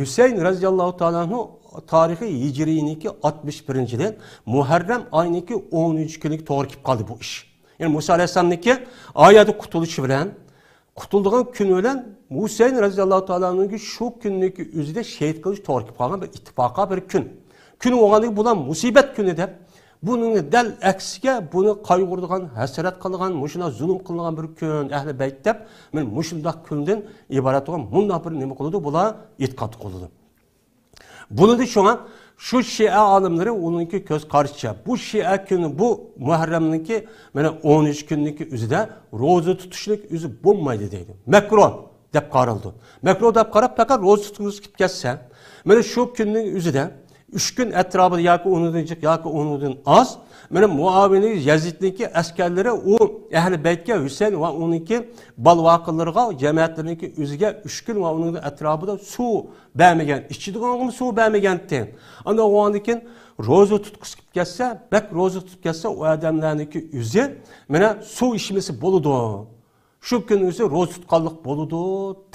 ھۈسەيىن رەزىياللاھۇ تائالا ئەنھۇ تارىخى ھىجرىينىڭكى ئاتمىش بىرىنچى يىلى مۇھەررەم ئاينىڭكى ئونىنچى كۈنىگە توغرا كېلىپ قالدى بۇ ئىش. يەنى مۇسا ئەلەيھىسسالامنىڭكى ئايەتتە قۇتۇلۇشى بىلەن، قۇتۇلىدىغان كۈنى بىلەن ھۈسەيىن رەزىياللاھۇ تائالا ئەنھۇنىڭكى شۇ كۈننىڭكى ئۆزىدە شېھىت قىلىش توغرا كېلىپ قالغان بىر ئىتتىپاقا بىر كۈن. كۈن بولغاندىكىن بۇلار مۇسىبەت كۈنى دەپ، بۇنىڭ دەل ئەكسىگە بۇنى قايغۇرىدىغان، ھەسرەت قىلىدىغان، مۇشۇنداق زۇلۇم قىلىنغان بىر كۈن، ئەھلى بەيت دەپ، مانا مۇشۇنداق كۈندىن ئىبارەت بولغان مۇنداق بىر نېمە قىلىدۇ، بۇلار ئېتىقاد قىلىدۇ. بۇنىڭدىن شۇڭا شۇ شىئە ئالىملىرى ئۇنىڭكى كۆز قارىشىچە، بۇ شىئە كۈنى، بۇ مۇھەررەمنىڭكى مانا ئونىنچى كۈننىڭكى ئۆزىدە روزا تۇتۇشنىڭ ئۆزى بولمايدۇ دەيدۇ. مەكرۇھ دەپ قارىلىدۇ. مەكرۇھ دەپ قاراپ، پەقەت روزا تۇتقۇسى كېلىپ كەتسە، مانا شۇ كۈننىڭ ئۆزىدە ئۈچ كۈن ئەتراپىدا ياكى ئۇنىڭدىن جىق ياكى ئۇنىڭدىن ئاز، مانا مۇئاۋىيە يەزىدنىڭكى ئەسكەرلىرى ئۇ ئەھلى بەيتكە، ھۈسەيىن ۋە ئۇنىڭكى بالىۋاقىلىرىغا، جەمەتلىرىنىڭكى ئۆزىگە ئۈچ كۈن ۋە ئۇنىڭدىن ئەتراپىدا سۇ بەرمىگەن، ئىچىدىغانغىمۇ سۇ بەرمىگەنتى. ئاندىن ئۇنىڭدىن كېيىن روزا تۇتقۇسى كېلىپ كەتسە، بەك روزا تۇتۇپ كەتسە، ئۇ ئادەملەرنىڭكى ئۆزى مانا سۇ ئىچمىسە بولىدۇ. شۇ كۈن ئۆزى روزا تۇتقانلىق بولىدۇ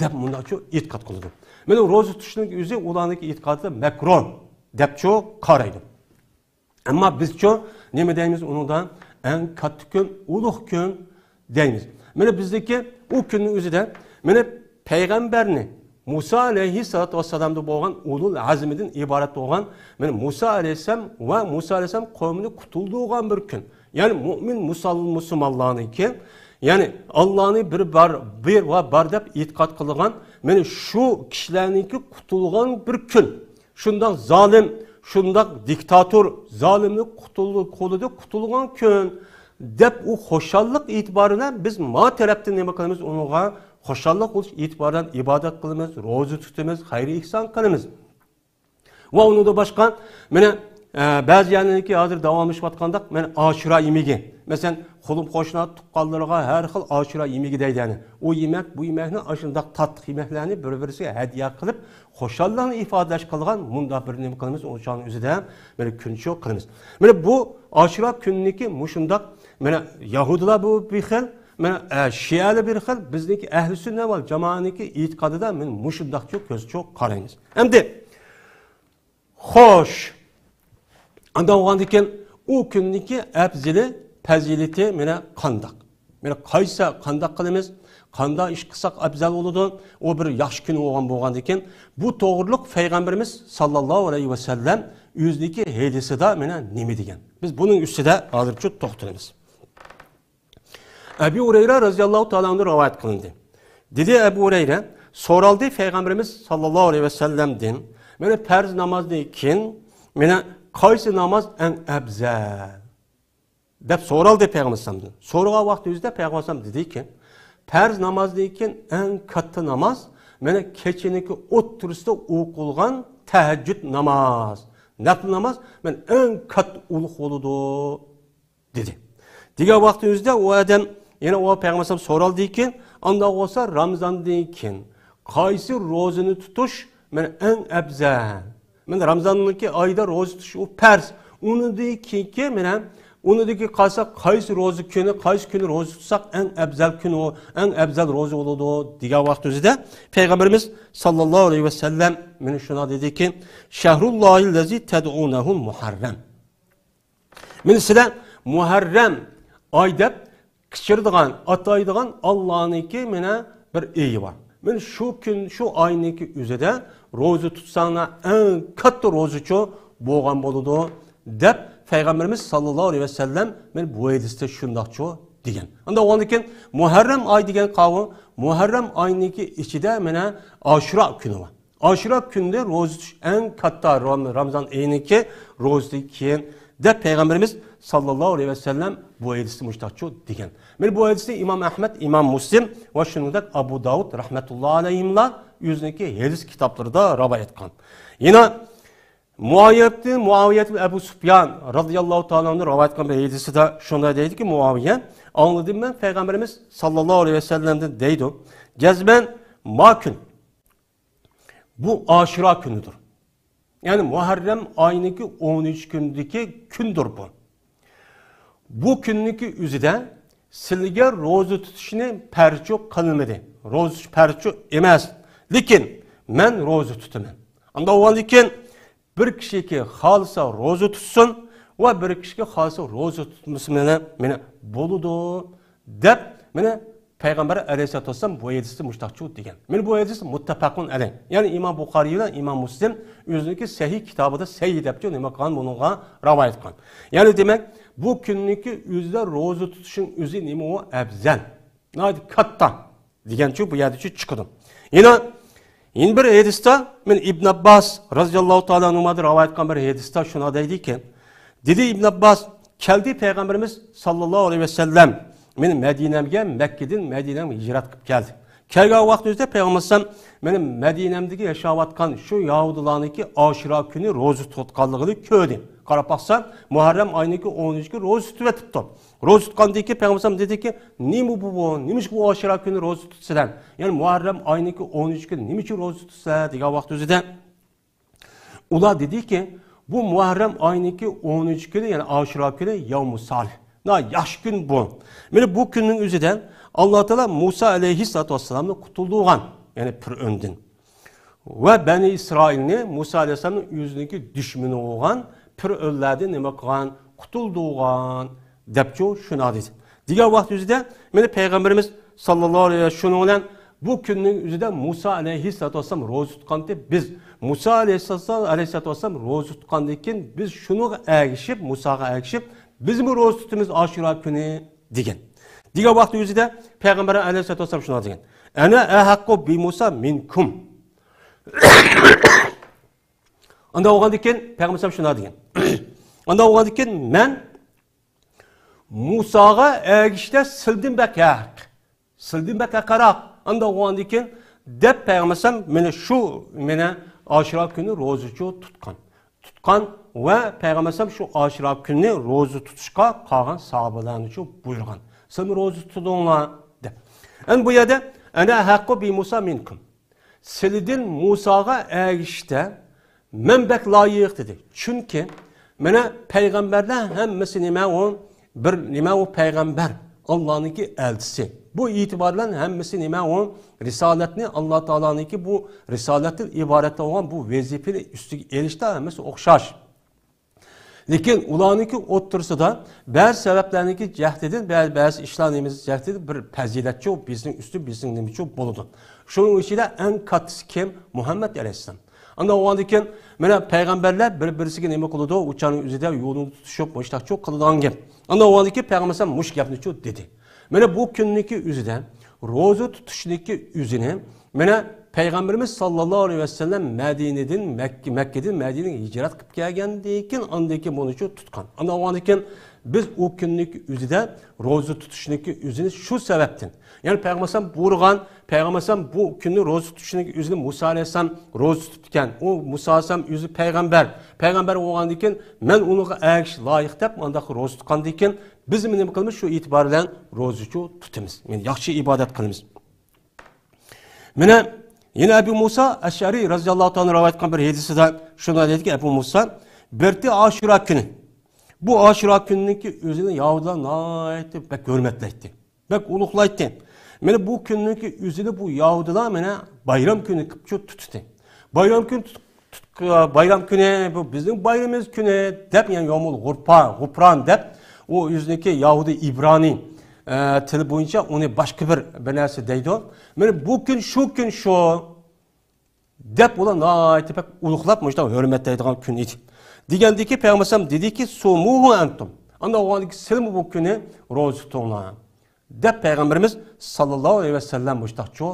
دەپ مۇنداقچۇ ئېتىقاد قىلىدۇ. مانا روزا تۇتۇشنىڭ ئۆزى ئۇلارنىڭكى ئېتىقادىدا مەكرۇھ دەپچۇ قارايدۇ. ئەمما بىزچۇ نېمە دەيمىز ئۇنىڭدا؟ ئەڭ كاتتا كۈن، ئۇلۇغ كۈن دەيمىز. مانا بىزدىكى ئۇ كۈننىڭ ئۆزىدە مانا پەيغەمبەرنى، مۇسا ئەلەيھىسسالاتۇ ۋەسسالامدا بولغان ئۇلۇل ئەزمىدىن ئىبارەت بولغان مانا مۇسا ئەلەيھىسسالام ۋە مۇسا ئەلەيھىسسالام قومىنى قۇتۇلدۇرغان بىر كۈن. يەنى مۇئمىن مۇسال-، مۇسۇلمانلارنىڭكى، يەنى ئاللانى بىر بار، بىر ۋە بار دەپ ئېتىقاد قىلغان مانا شۇ كىشىلەرنىڭكى قۇتۇلغان بىر كۈن. شۇنداق زالىم، شۇنداق دىكتاتور، زالىمنىڭ قۇتۇل-، قولىدا قۇتۇلغان كۈن. دەپ، ئۇ خۇشاللىق ئېتىبارى بىلەن بىز ما تەرەپتىن نېمە قىلىمىز؟ ئۇنىڭغا خۇشاللىق بولۇش ئېتىبارى بىلەن ئىبادەت قىلىمىز، روزا تۇتىمىز، خەير ئېھسان قىلىمىز. ۋە ئۇنىڭدىن باشقا، مانا، ئە، بەزى يەرلەرنىڭكى ھازىر داۋاملىشىۋاتقاندەك، مانا، ئاشۇرا يېمىكى. مەسىلەن، قولۇم قوشنا تۇغقانلىرىغا ھەر خىل ئاشۇرا يېمىكى دەيدۇ، يەنى. ئۇ يېمەك، بۇ يېمەكنى، ئاشۇنداق تاتلىق يېمەكلەرنى بىر-بىرسىگە ھەدىيە قىلىپ، خۇشاللىقنى ئىپادىلەش قىلغان مۇنداق بىر نېمە قىلىمىز، ئۇ چاغنىڭ ئۆزىدە، مانا، كۈن شۇ قىلىمىز. مانا بۇ ئاشۇرا كۈنىنىڭكى مۇشۇنداق، مانا، يەھۇدىيلار بۇ بىر خىل، مانا، ئە، شىئەلەر بىر خىل، بىزنىڭكى ئەھلى سۈننە ۋەل جامائەنىڭكى ئېتىقادىدا، مانا، مۇشۇنداقچۇ كۆزچۇ قارايمىز. ئەمدى خوش. ئانداق بولغاندىكىن، ئۇ كۈننىڭكى ئەپزىلى، پەزىلىتى مانا قانداق؟ مانا قايسى، قانداق قىلىمىز؟ قانداق ئىش قىلساق ئەپزەل بولىدۇ؟ ئۇ بىر ياخشى كۈن بولغان، بولغاندىكىن، بۇ توغرۇلۇق پەيغەمبىرىمىز ساللاللاھۇ ئەلەيھى ۋەسەللەم ئۆزىنىڭكى ھەدىسىدە مانا نېمە دېگەن؟ بىز بۇنىڭ ئۈستىدە ھازىرچە توختىلىمىز. ئەبۇ ھۇرەيرە رەزىياللاھۇ تائالا ئەنھۇ رىۋايەت قىلىندى. دېدى ئەبۇ ھۇرەيرە، سورالدى پەيغەمبىرىمىز ساللاللاھۇ ئەلەيھى ۋەسەللەمدىن، مانا پەرز نامازدىن كېيىن، مانا قايسى ناماز ئەڭ ئەپزەل؟ دەپ سورالدى پەيغەمبەر ئەلەيھىسسالامدىن. سورىغان ۋاقتىمىزدا پەيغەمبەر ئەلەيھىسسالام دېدىكى، پەرز نامازدىن كېيىن ئەڭ كاتتا ناماز، مانا كېچىنىڭكى ئوتتۇرىسىدا ئوقۇلغان تەھەججۇد ناماز، نەپلى ناماز، مانا ئەڭ كاتتا ئۇلۇغ بولىدۇ. دېدى. دېگەن ۋاقتىمىزدا ئۇ ئادەم يەنە ئۇ پەيغەمبەر ئەلەيھىسسالام سورالدىكىن، ئانداق بولسا رامزاندىن كېيىن قايسى روزىنى تۇتۇش مانا ئەڭ ئەپزەل؟ مانا رامزاننىڭكى ئايدا روزا تۇتۇش ئۇ پەرز. ئۇنىڭدىن كېيىنكى مانا ئۇنىڭدىن كېيىن قالسا قايسى روزا كۈنى، قايسى كۈنى روزا تۇتساق ئەڭ ئەپزەل كۈن ئۇ، ئەڭ ئەپزەل روزا بولىدۇ دېگەن ۋاقتىمىزدا پەيغەمبىرىمىز ساللاللاھۇ ئەلەيھى ۋەسەللەم مانا شۇنداق دېدىكى، شەھرۇللاھىللەزى تەدئۇنەھۇل مۇھەررەم. مانا سىلەر مۇھەررەم ئاي دەپ قىچىرىدىغان، ئاتايدىغان ئاللانىڭكى مانا بىر ئېيى بار. مانا شۇ كۈن، شۇ ئاينىڭكى ئۆزىدە روزا تۇتساڭلار ئەڭ كاتتا روزىچۇ بولغان بولىدۇ، دەپ پەيغەمبىرىمىز ساللاللاھۇ ئەلەيھى ۋەسەللەم مانا بۇ ھەدىستە شۇنداقچۇ دېگەن. ئانداق بولغاندىكىن مۇھەررەم ئاي دېگەن قاۋۇ، مۇھەررەم ئاينىڭكى ئىچىدە مانا ئاشۇرا كۈنى بار. ئاشۇرا كۈندە روزا تۇتۇش ئەڭ كاتتا رام-، رامزان ئېيىنىڭكى روزىدىن كېيىن، دەپ پەيغەمبىرىمىز ساللاللاھۇ ئەلەيھى ۋەسەللەم بۇ ھەدىستە مۇشتاقچۇ دېگەن. مانا بۇ ھەدىستە ئىمام ئەھمەد، ئىمام مۇسلىم ۋە شۇنىڭدەك ئەبۇ داۋۇد رەھمەتۇللاھى ئەلەيھىملار ئۆزىنىڭكى ھەدىس كىتابلىرىدا رىۋايەت قىلغان. يەنە مۇئاۋىيەتتىن، مۇئاۋىيەت ئەبۇ سۇپيان رازىياللاھۇ تائالا ئەنھۇ رىۋايەت قىلغان بىر ھەدىسىدە شۇنداق دەيدىكى، مۇئاۋىيە، ئاڭلىدىم مەن پەيغەمبىرىمىز ساللاللاھۇ ئەلەيھى ۋەسەللەمدىن دەيدۇ، جەزمەن ما كۈن، بۇ ئاشۇرا كۈنىدۇر. يەنى مۇھەررەم ئاينىڭكى ئونىنچى كۈنىدىكى كۈندۇر بۇ. بۇ كۈننىڭكى ئۆزىدە سىلىگە روزا تۇتۇشنى پەرچۇ قىلمىدى. روزا تۇتۇش پەرچۇ ئەمەس. لېكىن مەن روزا تۇتىمەن. ئانداق بولغاندىكىن بىر كىشىكى خالىسا روزا تۇتسۇن ۋە بىر كىشىكى خالىسا روزا تۇتمىسۇن، مانا، مانا بولىدۇ، دەپ، مانا، پەيغەمبەر ئەلەيھىسسالاتۇ ۋەسسالام بۇ ھەدىستە مۇشتاقچۇ دېگەن. مانا بۇ ھەدىس مۇتتەپەقۇن ئەلەيھ. يەنى ئىمام بۇخارىي بىلەن ئىمام مۇسلىم ئۆزىنىڭكى سەھىھ كىتابىدا سەھىھ دەپچۇ نېمە قىلغان، بۇنىڭغا رىۋايەت قىلغان. يەنى دېمەك، بۇ كۈننىڭكى ئۆزىدە روزا تۇتۇشنىڭ ئۆزى نېمە ئۇ؟ ئەپزەل. ناھايىتى كاتتا. دېگەنچۇ بۇ يەردىچۇ چىقىدۇ. يەنە، يەنە بىر ھەدىستە، مەن ئىبن ئابباس رازىياللاھۇ تائالا ئەنھۇمادىن رىۋايەت قىلغان بىر ھەدىستە شۇنداق دەيدىكەن، دېدى ئىبن ئابباس، كەلدى پەيغەمبىرىمىز ساللاللاھۇ ئەلەيھى ۋەسەللەم، مېنى مەدىنەمگە، مەككىدىن مەدىنەمگە ھىجرەت قىلىپ كەلدى. كەلگەن ۋاقتىمىزدا پەيغەمبەر ئەلەيھىسسالام مېنى مەدىنەمدىكى ياشاۋاتقان شۇ يەھۇدىيلارنىڭكى ئاشۇرا كۈنى روزا تۇتقانلىقىنى كۆردى. قاراپ باقسا، مۇھەررەم ئاينىڭكى ئونىنچى كۈنى روزا تۇتۇۋېتىپتۇ. روزا تۇتقاندىن كېيىن پەيغەمبەر ئەلەيھىسسالام دېدىكى، نېمە بۇ، بۇ؟ نېمىشقا بۇ ئاشۇرا كۈنى روزا تۇتىسىلەر؟ يەنى مۇھەررەم ئاينىڭكى ئونىنچى كۈنى نېمە ئۈچۈن روزا تۇتىسىلەر؟ دېگەن ۋاقتى ئۆزىدە ئۇلار دېدىكى، بۇ مۇھەررەم ئاينىڭكى ئونىنچى كۈنى، يەنى ئاشۇرا كۈنى، يەۋمۇ سالىھ. ناھايىتى ياخشى كۈن بۇ. مانا بۇ كۈننىڭ ئۆزىدە ئاللا تائالا مۇسا ئەلەيھىسسالاتۇ ۋەسسالامنى قۇتۇلدۇرغان، يەنى پىرئۆندىن. ۋە بەنى ئىسرائىلنى مۇسا ئەلەيھىسسالامنىڭ ئۆزىنىڭكى دۈشمىنى بولغان پىرئۆنلەردىن نېمە قىلغان؟ قۇتۇلدۇرغان، دەپچۇ شۇنداق دېدى. دېگەن ۋاقىت ئۆزىدە، مانا پەيغەمبىرىمىز ساللاللاھۇ ئەلەيھى ۋەسەللەم شۇنىڭ بىلەن بۇ كۈننىڭ ئۆزىدە مۇسا ئەلەيھىسسالاتۇ ۋەسسالام روزا تۇتقانتى، بىز مۇسا ئەلەيھىسسالام، ئەلەيھىسسالاتۇ ۋەسسالام روزا تۇتقاندىن كېيىن، بىز شۇنىڭغا ئەگىشىپ، مۇساغا ئەگىشىپ، بىزمۇ روزا تۇتىمىز ئاشۇرا كۈنى، دېگەن. دېگەن ۋاقىت ئۆزىدە پەيغەمبەر ئەلەيھىسسالاتۇ ۋەسسالام شۇنداق دېگەن، ئەنە ئەھەققۇ بىمۇسا مىنكۇم. ئانداق بولغاندىكىن پەيغەمبەر شۇنداق دېگەن. ئانداق بولغاندىكىن مەن مۇساغا ئەگىشىشتە سىلدىن بەك ھەق. سىلدىن بەك ھەققىراق. ئاندىن ئۇندىن كېيىن دەپ پەيغەمبەر ئەلەيھىسسالام مانا شۇ، مانا ئاشۇرا كۈنى روزىچۇ تۇتقان. تۇتقان ۋە پەيغەمبەر ئەلەيھىسسالام شۇ ئاشۇرا كۈنى روزا تۇتۇشقا قالغان ساھابىلەرنىچۇ بۇيرۇغان. سىلمۇ روزا تۇتۇڭلار دەپ. ئەمدى بۇ يەردە ئەنە ھەققۇ بى مۇسا مىنكۇم. سىلىدىن مۇساغا ئەگىشىشتە مەن بەك لايىق دېدى. چۈنكى مانا پەيغەمبەرلەر ھەممىسى نېمە ئۇ؟ بىر نېمە ئۇ پەيغەمبەر؟ ئاللانىڭكى ئەلچىسى. بۇ ئېتىبار بىلەن ھەممىسى نېمە ئۇ؟ رىسالەتنى، ئاللا تائالانىڭكى بۇ رىسالەتتىن ئىبارەت بولغان بۇ ۋەزىپىنى ئۈستىگە ئېلىشتا ھەممىسى ئوخشاش. لېكىن ئۇلارنىڭكى ئوتتۇرىسىدا بەزى سەۋەبلەرنىڭكى جەھىتىدىن، بەزى، بەزى ئىشلارنىڭ نېمىسى جەھىتىدىن بىر پەزىلەتچۇ، بىزنىڭ ئۈستى، بىزنىڭ نېمىچۇ بولىدۇ. شۇنىڭ ئىچىدە ئەڭ كاتتىسى كىم؟ مۇھەممەد ئەلەيھىسسالام. ئاندىن ئۇندىن كېيىن مانا پەيغەمبەرلەر بىر-بىرسىگە نېمە قىلىدۇ؟ ئۇ چاغنىڭ ئۆزىدە يولىنى تۇتۇشۇپ، مۇشتاقچۇ قىلىدىغان گەپ. ئاندىن ئۇندىن كېيىن پەيغەمبەر ئەلەيھىسسالام مۇشۇ گەپنىچۇ دېدى. مانا بۇ كۈننىڭكى ئۆزىدە، روزا تۇتۇشنىڭكى ئۆزىنى، مانا پەيغەمبىرىمىز ساللاللاھۇ ئەلەيھى ۋەسەللەم مەدىنىدىن، مەككە، مەككىدىن مەدىنىگە ھىجرەت قىلىپ كەلگەندىن كېيىن، ئاندىن كېيىن بۇنىچۇ تۇتقان. ئاندىن ئۇندىن كېيىن بىز ئۇ كۈننىڭكى ئۆزىدە روزا تۇتۇشنىڭكى ئۆزىنى شۇ سەۋەبتىن، يەنى پەيغەمبەر ئەلەيھىسسالام بۇيرۇغان، پەيغەمبەر ئەلەيھىسسالام بۇ كۈننى روزا تۇتۇشنىڭكى ئۆزىنى مۇسا ئەلەيھىسسالام روزا تۇتۇپتىكەن. ئۇ مۇسا ئەلەيھىسسالام ئۆزى پەيغەمبەر. پەيغەمبەر بولغاندىن كېيىن مەن ئۇنىڭغا ئەگىشىش لايىق دەپ مۇنداق روزا تۇتقاندىن كېيىن بىزمۇ نېمە قىلىمىز؟ شۇ ئېتىبار بىلەن روزىچۇ تۇتىمىز. يەنى ياخشى ئىبادەت قىلىمىز. مانا يەنە ئەبۇ مۇسا ئەشئەرى رەزىياللاھۇ تائالا روایەت قىلغان بىر ھەدىسىدە شۇنداق دەيدىكى، ئەبۇ مۇسا بىرتى ئاشۇرا كۈنى. بۇ ئاشۇرا كۈنىنىڭكى ئۆزىنى يەھۇدىيلار ناھايىتى بەك ھۆرمەتلەيتتى. بەك ئۇلۇغلايتتى. مانا بۇ كۈننىڭكى ئۆزىنى بۇ يەھۇدىيلار مانا بايرام كۈنى قىلىپچۇ تۇتتى. بايرام كۈنى تۇتۇپ، تۇت-، بايرام كۈنى، بۇ بىزنىڭ بايرىمىمىز كۈنى دەپ، يەنى يومۇل غۇرپا، غۇپران دەپ، ئۇ ئۆزىنىڭكى يەھۇدىي ئىبرانىي، ئە، تىلى بويىچە ئۇنى باشقا بىر، بىر نەرسە دەيدۇ. مانا بۇ كۈن شۇ كۈن شۇ دەپ ئۇلار ناھايىتى بەك ئۇلۇغلاپ، مۇشۇنداق ھۆرمەتلەيدىغان كۈن ئىدى. دېگەندىكى پەيغەمبەر ئەلەيھىسسالام دېدىكى، سۇمۇھۇ ئەنتۇم. ئاندىن ئۇندىن كېيىن سىلمۇ بۇ كۈنى روزا تۇتۇڭلار. دەپ پەيغەمبىرىمىز ساللاللاھۇ ئەلەيھى ۋەسەللەم مۇشتاقچۇ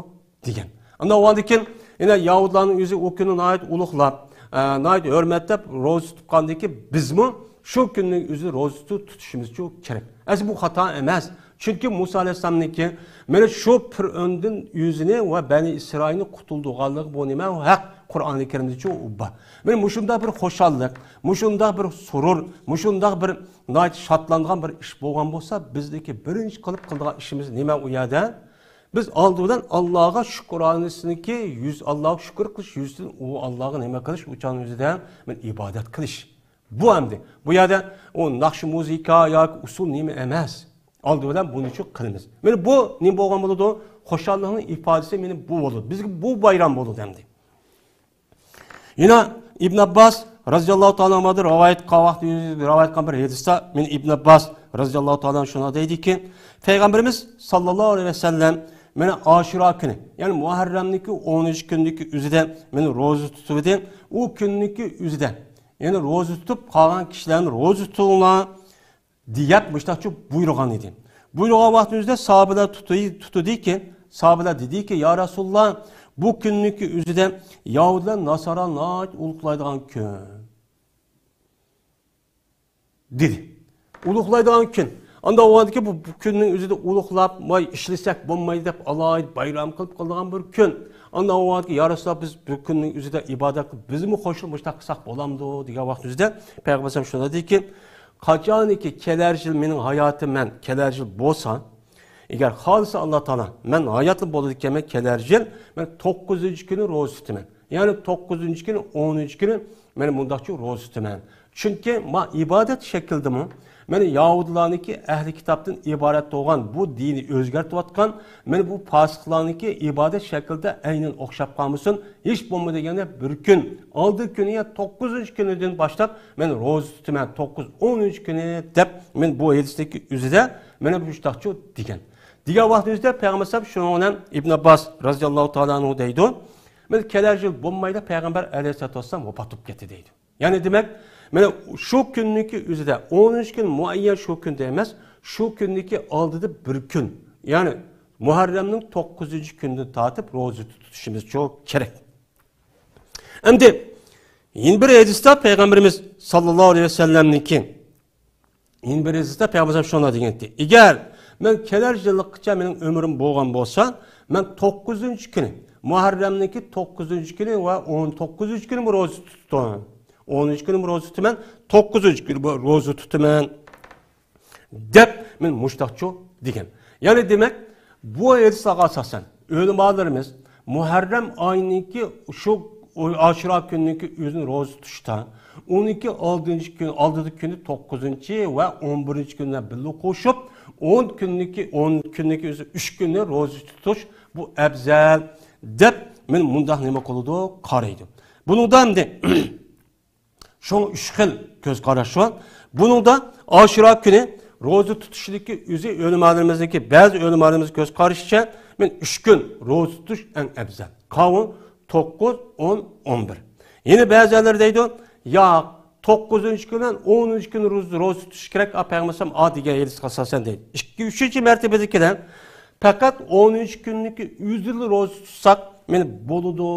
دېگەن. ئاندىن ئۇندىن كېيىن يەنە يەھۇدىيلارنىڭ ئۆزى ئۇ كۈننى ناھايىتى ئۇلۇغلاپ، ئە، ناھايىتى ھۆرمەتلەپ روزا تۇتقاندىن كېيىن بىزمۇ شۇ كۈننىڭ ئۆزى روزا تۇتۇپ تۇتۇشىمىزچۇ كېرەك. ئەسلى بۇ خاتا ئەمەس. چۈنكى مۇسا ئەلەيھىسسالامنىڭكى مانا شۇ پىرئەۋندىن ئۆزىنى ۋە بەنى ئىسرائىلنى قۇتۇلدۇرغانلىقى بۇ نېمە؟ ھەق. قۇرئانى كەرىمدىچۇ ئۇ بار. مانا مۇشۇنداق بىر خۇشاللىق، مۇشۇنداق بىر سۇرۇر، مۇشۇنداق بىر ناھايىتى شادلانغان بىر ئىش بولغان بولسا، بىزدىكى بىرىنچى قىلىپ قىلىدىغان ئىشىمىز نېمە ئۇ يەردە؟ بىز ئالدى بىلەن ئاللاغا شۈكرانىسىنىڭكى يۈز، ئاللاغا شۈكۈر قىلىش يۈزىسىدىن ئۇ ئاللاغا نېمە قىلىش؟ ئۇ چاغنىڭ ئۆزىدە مانا ئىبادەت قىلىش. بۇ ئەمدى. بۇ يەردە ئۇ ناخشا مۇزىكا ياكى ئۇسسۇل نېمە ئەمەس. ئالدى بىلەن بۇنىچۇ قىلىمىز. مانا بۇ نېمە بولغان بولىدۇ؟ خۇشاللىقنىڭ ئىپادىسى مانا بۇ بولىدۇ. بىزگە بۇ بايرام بولىدۇ ئەمدى. يەنە ئىبن ئابباس رەزىياللاھۇ تائالا ئەنھۇدىن رىۋايەت قىلغان ۋاقتى، رىۋايەت قىلغان بىر ھەدىستە، مانا ئىبن ئابباس رەزىياللاھۇ تائالا ئەنھۇ شۇنداق دەيدىكى، پەيغەمبىرىمىز ساللاللاھۇ ئەلەيھى ۋەسەللەم مانا ئاشۇرا كۈنى، يەنى مۇھەررەمنىڭكى ئونىنچى كۈنىدىكى ئۆزىدە مانا روزا تۇتۇۋىدى. ئۇ كۈننىڭكى ئۆزىدە، يەنى روزا تۇتۇپ قالغان كىشىلەرنى روزا تۇتۇڭلار دېيەپ، مۇشتاقچۇ بۇيرۇغان ئىدى. بۇيرۇغان ۋاقتىمىزدا ساھابىلەر تۇتۇي-، تۇتىدىكى، ساھابىلەر دېدىكى، يا رەسۇلاللا، بۇ كۈننىڭكى ئۆزىدە يەھۇدىيلار، ناسارا ناھايىتى ئۇلۇغلايدىغان كۈن، دېدى. ئۇلۇغلايدىغان كۈن. ئاندا ئۇ ۋاقىتتىكى بۇ، بۇ كۈننىڭ ئۆزىدە ئۇلۇغلاپ، ۋاي، ئىشلىسەك بولمايدۇ دەپ، ئالاھىدە بايرام قىلىپ قىلىدىغان بىر كۈن. ئاندا ئۇ ۋاقىتتىكى، يا رەسۇلاللا، بىز بۇ كۈننىڭ ئۆزىدە ئىبادەت قىلىپ، بىزمۇ خۇشال مۇشتاق قىلساق بولامدۇ؟ دېگەن ۋاقتىمىزدا پەيغەمبەر ئەلەيھىسسالام شۇنداق دېدىكى، قاچانكى كېلەر يىل مېنىڭ ھاياتىم، مەن كېلەر يىل بولسا، ئەگەر خالىسا ئاللا تائالا، مەن ھاياتلا بولىدىكەنمەن كېلەر يىل، مەن توققۇزىنچى كۈنى روزا تۇتىمەن. يەنى توققۇزىنچى كۈنى، ئونىنچى كۈنى مەن مۇنداقچە روزا تۇتىمەن. چۈنكى ما ئىبادەت شەكلىدىمۇ، مانا يەھۇدىيلارنىڭكى ئەھلى كىتابتىن ئىبارەت بولغان بۇ دىنى ئۆزگەرتىۋاتقان، مانا بۇ پاسىقلارنىڭكى ئىبادەت شەكلىدە ئەينەن ئوخشاپ قالمىسۇن، ھېچ بولمىدى دېگەندە بىر كۈن، ئالدى كۈنى يا توققۇزىنچى كۈنىدىن باشلاپ مەن روزا تۇتىمەن، توققۇز، ئونىنچى كۈنى دەپ، مەن بۇ ھەدىستىكى ئۆزىدە مانا مۇشۇنداقچۇ دېگەن. دېگەن ۋاقتىمىزدا پەيغەمبەر ئەلەيھىسسالام شۇنىڭ بىلەن ئىبن ئابباس رەزىياللاھۇ تائالا ئەنھۇ دەيدۇ، مانا كېلەر يىل بولمايلا پەيغەمبەر ئەلەيھىسسالاتۇ ۋەسسالام ۋاپات بولۇپ كەتتى دەيدۇ. يەنى دېمەك، مانا شۇ كۈننىڭكى ئۆزىدە، ئونىنچى كۈن مۇئەييەن شۇ كۈندە ئەمەس، شۇ كۈننىڭكى ئالدىدا بىر كۈن، يەنى مۇھەررەمنىڭ توققۇزىنچى كۈنىدىن تارتىپ روزا تۇتۇشىمىز چوق كېرەك. ئەمدى يەنە بىر ھەدىستە پەيغەمبىرىمىز ساللاللاھۇ ئەلەيھى ۋەسەللەمنىڭكى يەنە بىر ھەدىستە پەيغەمبەر شۇنداق دېگەنتى، ئەگەر مەن كېلەر يىللىققىچە مېنىڭ ئۆمرۈم بولغان بولسا، مەن توققۇزىنچى كۈنى، مۇھەررەمنىڭكى توققۇزىنچى كۈنى ۋە ئون توققۇزىنچى كۈنى روزا تۇتتۇم. ئونىنچى كۈنى روزا تۇتىمەن، توققۇزىنچى كۈنى روزا تۇتىمەن، دەپ مەن مۇشتاقچۇ دېگەن. يەنى دېمەك، بۇ ھەدىسلەرگە ئاساسەن، ئۆلىمالىرىمىز مۇھەررەم ئاينىڭكى شۇ ئاشۇرا كۈنىنىڭكى ئۆزىنى روزا تۇتۇشتا، ئۇنىڭكى ئالدىنچى كۈن، ئالدىدىكى كۈنى توققۇزىنچى ۋە ئون بىرىنچى كۈنلەر بىللە قوشۇپ، ئون كۈننىڭكى، ئون كۈننىڭكى ئۆزى ئۈچ كۈننى روزا تۇتۇش، بۇ ئەۋزەل، دەپ مەن مۇنداق نېمە قىلىدۇ، قارايدۇ. بۇنىڭدا ئەمدى شۇڭا ئۈچ خىل كۆز قاراش بار. بۇنىڭدا ئاشۇرا كۈنى روزا تۇتۇشنىڭكى ئۆزى ئۆلىمالىرىمىزنىڭكى، بەزى ئۆلىمالىرىمىز كۆز قارىشىچە، مەن ئۈچ كۈن روزا تۇتۇش ئەڭ ئەۋزەل. قاۋۇل توققۇز، ئون، ئون بىر. يەنە بەزىلەر دەيدۇ، ياق، توققۇزىنچى كۈن بىلەن ئونىنچى كۈن روزا، روزا تۇتۇش كېرەك، ئا، پەيغەمبەر ئا دېگەن ھەدىسكە ئاساسەن دەيدۇ. ئىككى، ئۈچىنچى مەرتىبىدىكىلەر، پەقەت ئونىنچى كۈننىڭكى ئۆزىلا روزا تۇتساق، مېنى بولىدۇ،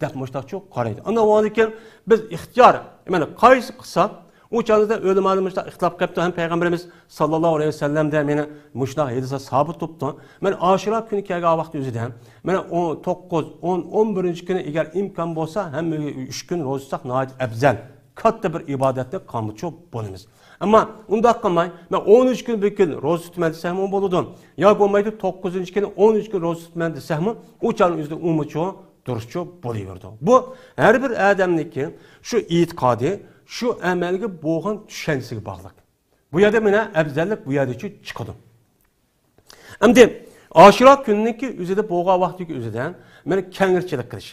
دەپ مۇشتاقچۇ قارايدۇ. ئاندىن ئۇنىڭدىن كېيىن بىز ئىختىيار، مانا قايسى قىلساق، ئۇ چاغدا ئۆلىمالار مۇشتاق ئىختىلاپ قىلىپتۇ، ھەم پەيغەمبىرىمىز ساللاللاھۇ ئەلەيھى ۋەسەللەمدە مېنى مۇشۇنداق ھەدىسلەر سابىت بوپتۇ. مەن ئاشۇرا كۈنى كەلگەن ۋاقىت ئۆزىدە، مانا ئون توققۇز، ئون، ئون بىرىنچى كۈنى ئەگەر ئىمكان بولسا، ھەممە ئۈچ كۈن روزا تۇتساق ناھايىتى ئەۋزەل. كاتتا بىر ئىبادەتنى قىلغانچۇ بولىمىز. ئەمما ئۇنداق قىلماي، مەن ئون ئۈچ كۈن بىر كۈن روزا تۇتىمەن دېسەكمۇ بولىدۇ. يا بولمايدۇ، توققۇزىنچى كۈنى ئون ئۈچ كۈن روزا تۇتىمەن دېسەكمۇ، ئۇ چاغنىڭ ئۆزىدە ئۇمۇچۇ دۇرۇسچۇ بولۇۋېرىدۇ. بۇ ھەر بىر ئادەمنىڭكى شۇ ئېتىقادى، شۇ ئەمەلگە بولغان چۈشەنچىسىگە باغلىق. بۇ يەردە مانا ئەۋزەللىك بۇ يەردىچۇ چىقىدۇ. ئەمدى ئاشۇرا كۈننىڭكى ئۆزىدە بولغان ۋاقتىدىكى ئۆزىدە مانا كەڭرىچىلىك قىلىش.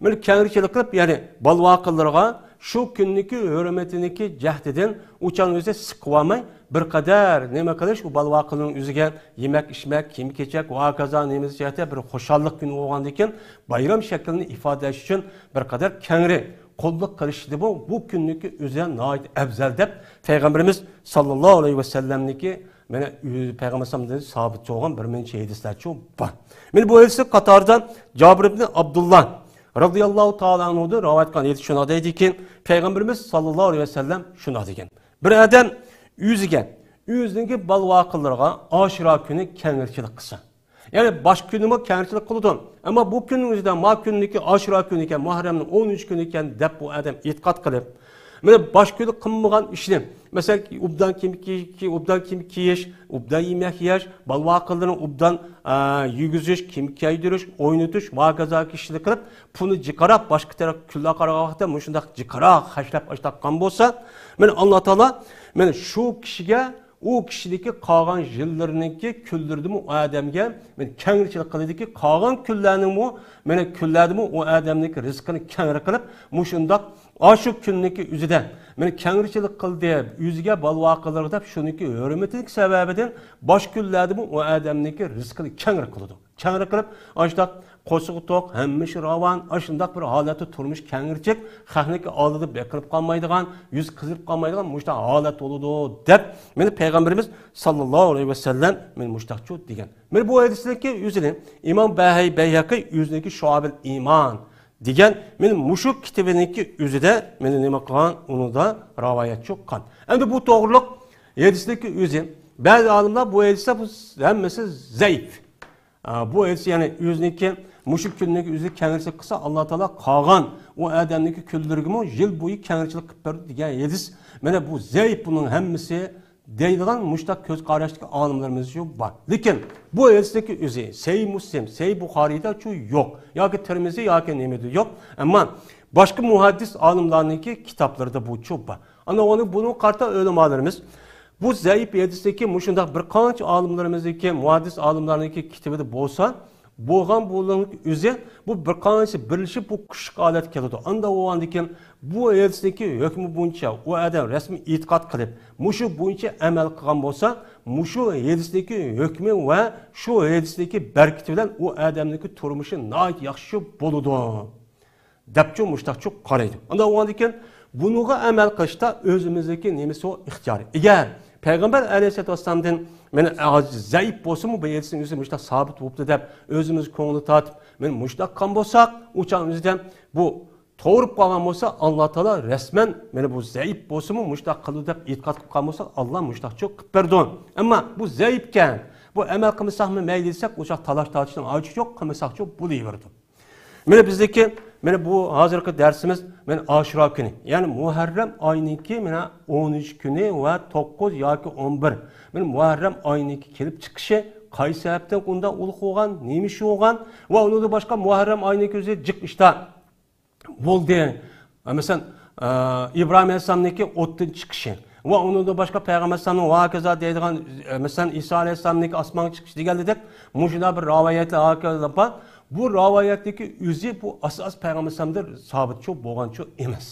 مانا كەڭرىچىلىك قىلىپ، يەنى بالىۋاقىلىرىغا شۇ كۈننىڭكى ھۆرمىتىنىڭكى جەھىتىدىن ئۇ چاغنىڭ ئۆزى سىقىپ ئالماي، بىر قەدەر نېمە قىلىش، ئۇ بالىۋاقىلىرىنىڭ ئۆزىگە يېمەك، ئىچمەك، كىيىم-كېچەك ۋە ھاكازا نېمىسى جەھەتتە بىر خۇشاللىق كۈنى بولغاندىكىن، بايرام شەكلىنى ئىپادىلەش ئۈچۈن بىر قەدەر كەڭرى قۇللۇق قىلىشىدىمۇ بۇ كۈننىڭكى ئۆزى ناھايىتى ئەۋزەل دەپ پەيغەمبىرىمىز ساللاللاھۇ ئەلەيھى ۋەسەللەمنىڭكى مانا ئۆزى پەيغەمبەر ئەلەيھىسسالامدىن سابىت بولغان بىر نەچچە ھەدىسلەرچۇ بار. مانا بۇ ھەدىسنىڭ قاتارىدا جابىر ئىبنى ئابدۇللا رازىياللاھۇ تائالا ئەنھۇدىن رىۋايەت قىلغان ھەدىس شۇنداق دەيدىكى، پەيغەمبىرىمىز ساللاللاھۇ ئەلەيھى ۋەسەللەم شۇنداق دېگەن، بىر ئادەم ئۆزىگە، ئۆزىنىڭكى بالىۋاقىلىرىغا ئاشۇرا كۈنى كەڭرىچىلىك قىلسا، يەنى باشقا كۈنىمۇ كەڭرىچىلىك قىلىدۇ. ئەمما بۇ كۈننىڭ ئۆزىدە، ما كۈننىكى ئاشۇرا كۈنى ئىكەن، مۇھەررەمنىڭ ئون ئۈچ كۈنى ئىكەن دەپ بۇ ئادەم ئېتىقاد قىلىپ، مانا باشقا كۈنى قىلمىغان ئىشنى، مەسىلەن، ئوبدان كىيىم كىي-، كىي-، ئوبدان كىيىم كىيىش، ئوبدان يېمەك يېيىش، بالىۋاقىلىرىنى ئوبدان، ئا، يېگۈزۈش، كىيىم كىيدۈرۈش، ئوينىتىش ۋە ھاكازاكى ئىشنى قىلىپ، پۇلنى جىقراق باشقا تەرەپ كۈنلەرگە قارىغان ۋاقىتتا مۇشۇنداق جىقراق خەجلەپ ئاشتاققان بولسا، مانا ئاللا تائالا مانا شۇ كىشىگە ئۇ كىشىدىكى قالغان يىللىرىنىڭكى كۈنلىرىدىمۇ ئۇ ئادەمگە مانا كەڭرىچىلىك قىلىدىكى، قالغان كۈنلەرنىڭمۇ، مانا كۈنلەردىمۇ ئۇ ئادەمنىڭكى رىزقىنى كەڭرى قىلىپ، مۇشۇنداق ئاشۇ كۈننىڭكى ئۆزىدە مانا كەڭرىچىلىك قىلدى، ئۆزىگە، بالىۋاقىلىرىغا دەپ شۇنىڭكى ھۆرمىتىنىڭكى سەۋەبىدىن باشقا كۈنلەردىمۇ ئۇ ئادەمنىڭكى رىزقىنى كەڭرى قىلىدۇ. كەڭرى قىلىپ، ئاشۇنداق قورسىقى توق، ھەممە ئىشى راۋان، ئاشۇنداق بىر ھالەتتە تۇرمۇش كەڭرىچىلىك، خەقنىڭكى ئالدىدا بېقىنىپ قالمايدىغان، يۈزى قىزىرىپ قالمايدىغان مۇشۇنداق ھالەت بولىدۇ، دەپ مانا پەيغەمبىرىمىز ساللاللاھۇ ئەلەيھى ۋەسەللەم مانا مۇشۇنداقچۇ دېگەن. مانا بۇ ھەدىسنىڭكى ئۆزىنى ئىمام بەيھەقى، بەيھەقى ئۆزىنىڭكى شۇئەبىل ئىمان دېگەن مانا مۇشۇ كىتابىنىڭكى ئۆزىدە مانا نېمە قىلغان، ئۇنىڭدا رىۋايەتچۇ قىلغان. ئەمدى بۇ توغرۇلۇق ھەدىسنىڭكى ئۆزى، بەزى ئالىملار بۇ ھەدىسلەر بۇ ھەممىسى زەئىپ. ئا، بۇ ھەدىس، يەنى ئۆزىنىڭكى مۇشۇ كۈننىڭكى ئۆزىگە كەڭرىچىلىك قىلسا، ئاللا تائالا قالغان ئۇ ئادەمنىڭكى كۈنلىرىگىمۇ يىل بويى كەڭرىچىلىك قىلىپ بەردى دېگەن ھەدىس. مانا بۇ زەئىپ، بۇنىڭ ھەممىسى دەيدىغان مۇشۇنداق كۆز قاراشتىكى ئالىملىرىمىزچۇ بار. لېكىن بۇ ھەدىسنىڭكى ئۆزى سەھىھ مۇسلىم، سەھىھ بۇخارىيدىچۇ يوق، ياكى تىرمىزى ياكى نېمىدە يوق. ئەمما باشقا مۇھەددىس ئالىملارنىڭكى كىتابلىرىدا بۇچۇ بار. ئانا ئۇنى، بۇنىڭغا قارىتا ئۆلىمالىرىمىز بۇ زەئىپ ھەدىسنىڭكى مۇشۇنداق بىر قانچە ئالىملىرىمىزنىڭكى، مۇھەددىس ئالىملارنىڭكى كىتابىدا بولسا، بولغان بۇنىڭ ئۆزى بۇ بىر قانچە بىرلىشىپ بۇ كۈچلۈك ھالەتكە كېلىدۇ. ئاندا بولغاندىكىن بۇ ھەدىسنىڭكى ھۆكمى بويىچە ئۇ ئادەم رەسمىي ئېتىقاد قىلىپ، مۇشۇ بويىچە ئەمەل قىلغان بولسا، مۇشۇ ھەدىسنىڭكى ھۆكمى ۋە شۇ ھەدىسنىڭكى بەرىكىتى بىلەن ئۇ ئادەمنىڭكى تۇرمۇشى ناھايىتى ياخشى بولىدۇ. دەپچۇ مۇشتاقچۇ قارايدۇ. ئانداق بولغاندىكىن بۇنىڭغا ئەمەل قىلىشتا ئۆزىمىزنىڭكى نېمىسى ئۇ ئىختىيارى. ئەگەر پەيغەمبەر ئەلەيھىسسالاتۇ ۋەسسالامدىن مانا زەئىپ بولسىمۇ بۇ ھەدىسنىڭ ئۆزى مۇشتاق سابىت بوپتۇ دەپ ئۆزىمىز كۆڭۈل تارتىپ مانا مۇشتاق قىلغان بولساق، ئۇ چاغنىڭ ئۆزىدە بۇ توغرىپ قالغان بولسا، ئاللا تائالا رەسمەن، مانا بۇ زەئىپ بولسىمۇ، مۇشۇنداق قىلىدۇ دەپ ئېتىقاد قىلىپ قالغان بولسا، ئاللا مۇشۇنداقچۇ قىلىپ بەردى. ئەمما بۇ زەئىپكەن، بۇ ئەمەل قىلمىساقمۇ مەيلى دېسەك، ئۇشاق تالاش تارتىشنىڭ ھاجىتى يوق، قىلمىساقچۇ بولۇۋېرىدۇ. مانا بىزدىكى، مانا بۇ ھازىرقى دەرسىمىز، مانا ئاشۇرا كۈنى، يەنى مۇھەررەم ئاينىڭكى مانا ئون ئۈچ كۈنى ۋە توققۇز ياكى ئون بىر، مانا مۇھەررەم ئاينىڭكى كېلىپ چىقىشى، قايسى سەۋەبتىن ئۇنداق ئۇلۇغ بولغان، نېمە ئىش بولغان ۋە ئۇنىڭدىن باشقا مۇھەررەم ئاينىڭكى ئۆزى جىق ئىشتا بولدى. مەسىلەن، ئە، ئىبراھىم ئەلەيھىسسالامنىڭكى ئوتتىن چىقىشى ۋە ئۇنىڭدىن باشقا پەيغەمبەر ئەلەيھىسسالامنىڭ ۋە ھاكازا دەيدىغان، ئە، مەسىلەن، ئىسا ئەلەيھىسسالامنىڭكى ئاسمانغا چىقىشى دېگەنلىدەك، مۇشۇنداق بىر رىۋايەتلەر ھاكازا بار. بۇ رىۋايەتنىڭكى ئۆزى بۇ ئاساس پەيغەمبەر ئەلەيھىسسالامدىن سابىتچۇ بولغانچۇ ئەمەس.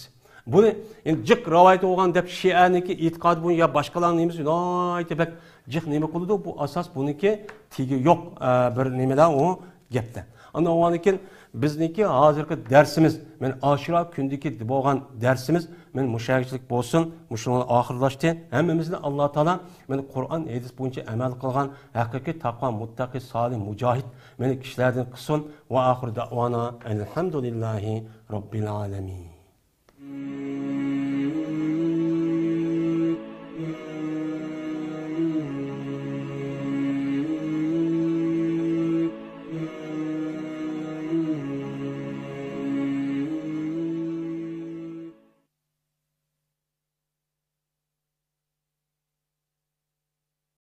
بۇنى، يەنى جىق رىۋايەت بولغان دەپ شىئەنىڭكى ئېتىقادى بويىچە يا باشقىلارنىڭ نېمىسى ناھايىتى بەك جىق نېمە قىلىدۇ، بۇ ئاساس بۇنىڭكى تېگى يوق، ئە، بىر نېمىلەر ئۇ گەپتە. ئاندىن ئۇنىڭدىن كېيىن بىزنىڭكى ھازىرقى دەرسىمىز، مانا ئاشۇرا كۈندىكى بولغان دەرسىمىز، مانا مۇشۇ يەرگىچىلىك بولسۇن، مۇشۇنىڭ ئاخىرلاشتى. ھەممىمىزنى ئاللا تائالا، مانا قۇرئان، ھەدىس بويىچە ئەمەل قىلغان ھەقىقىي تەقۋا، مۇتتەقى، سالىھ، مۇجاھىد، مانا كىشىلەردىن قىلسۇن. ۋە ئاخىر دەئۋانا ئەلھەمدۇلىللاھى رەببىل ئالەمىن.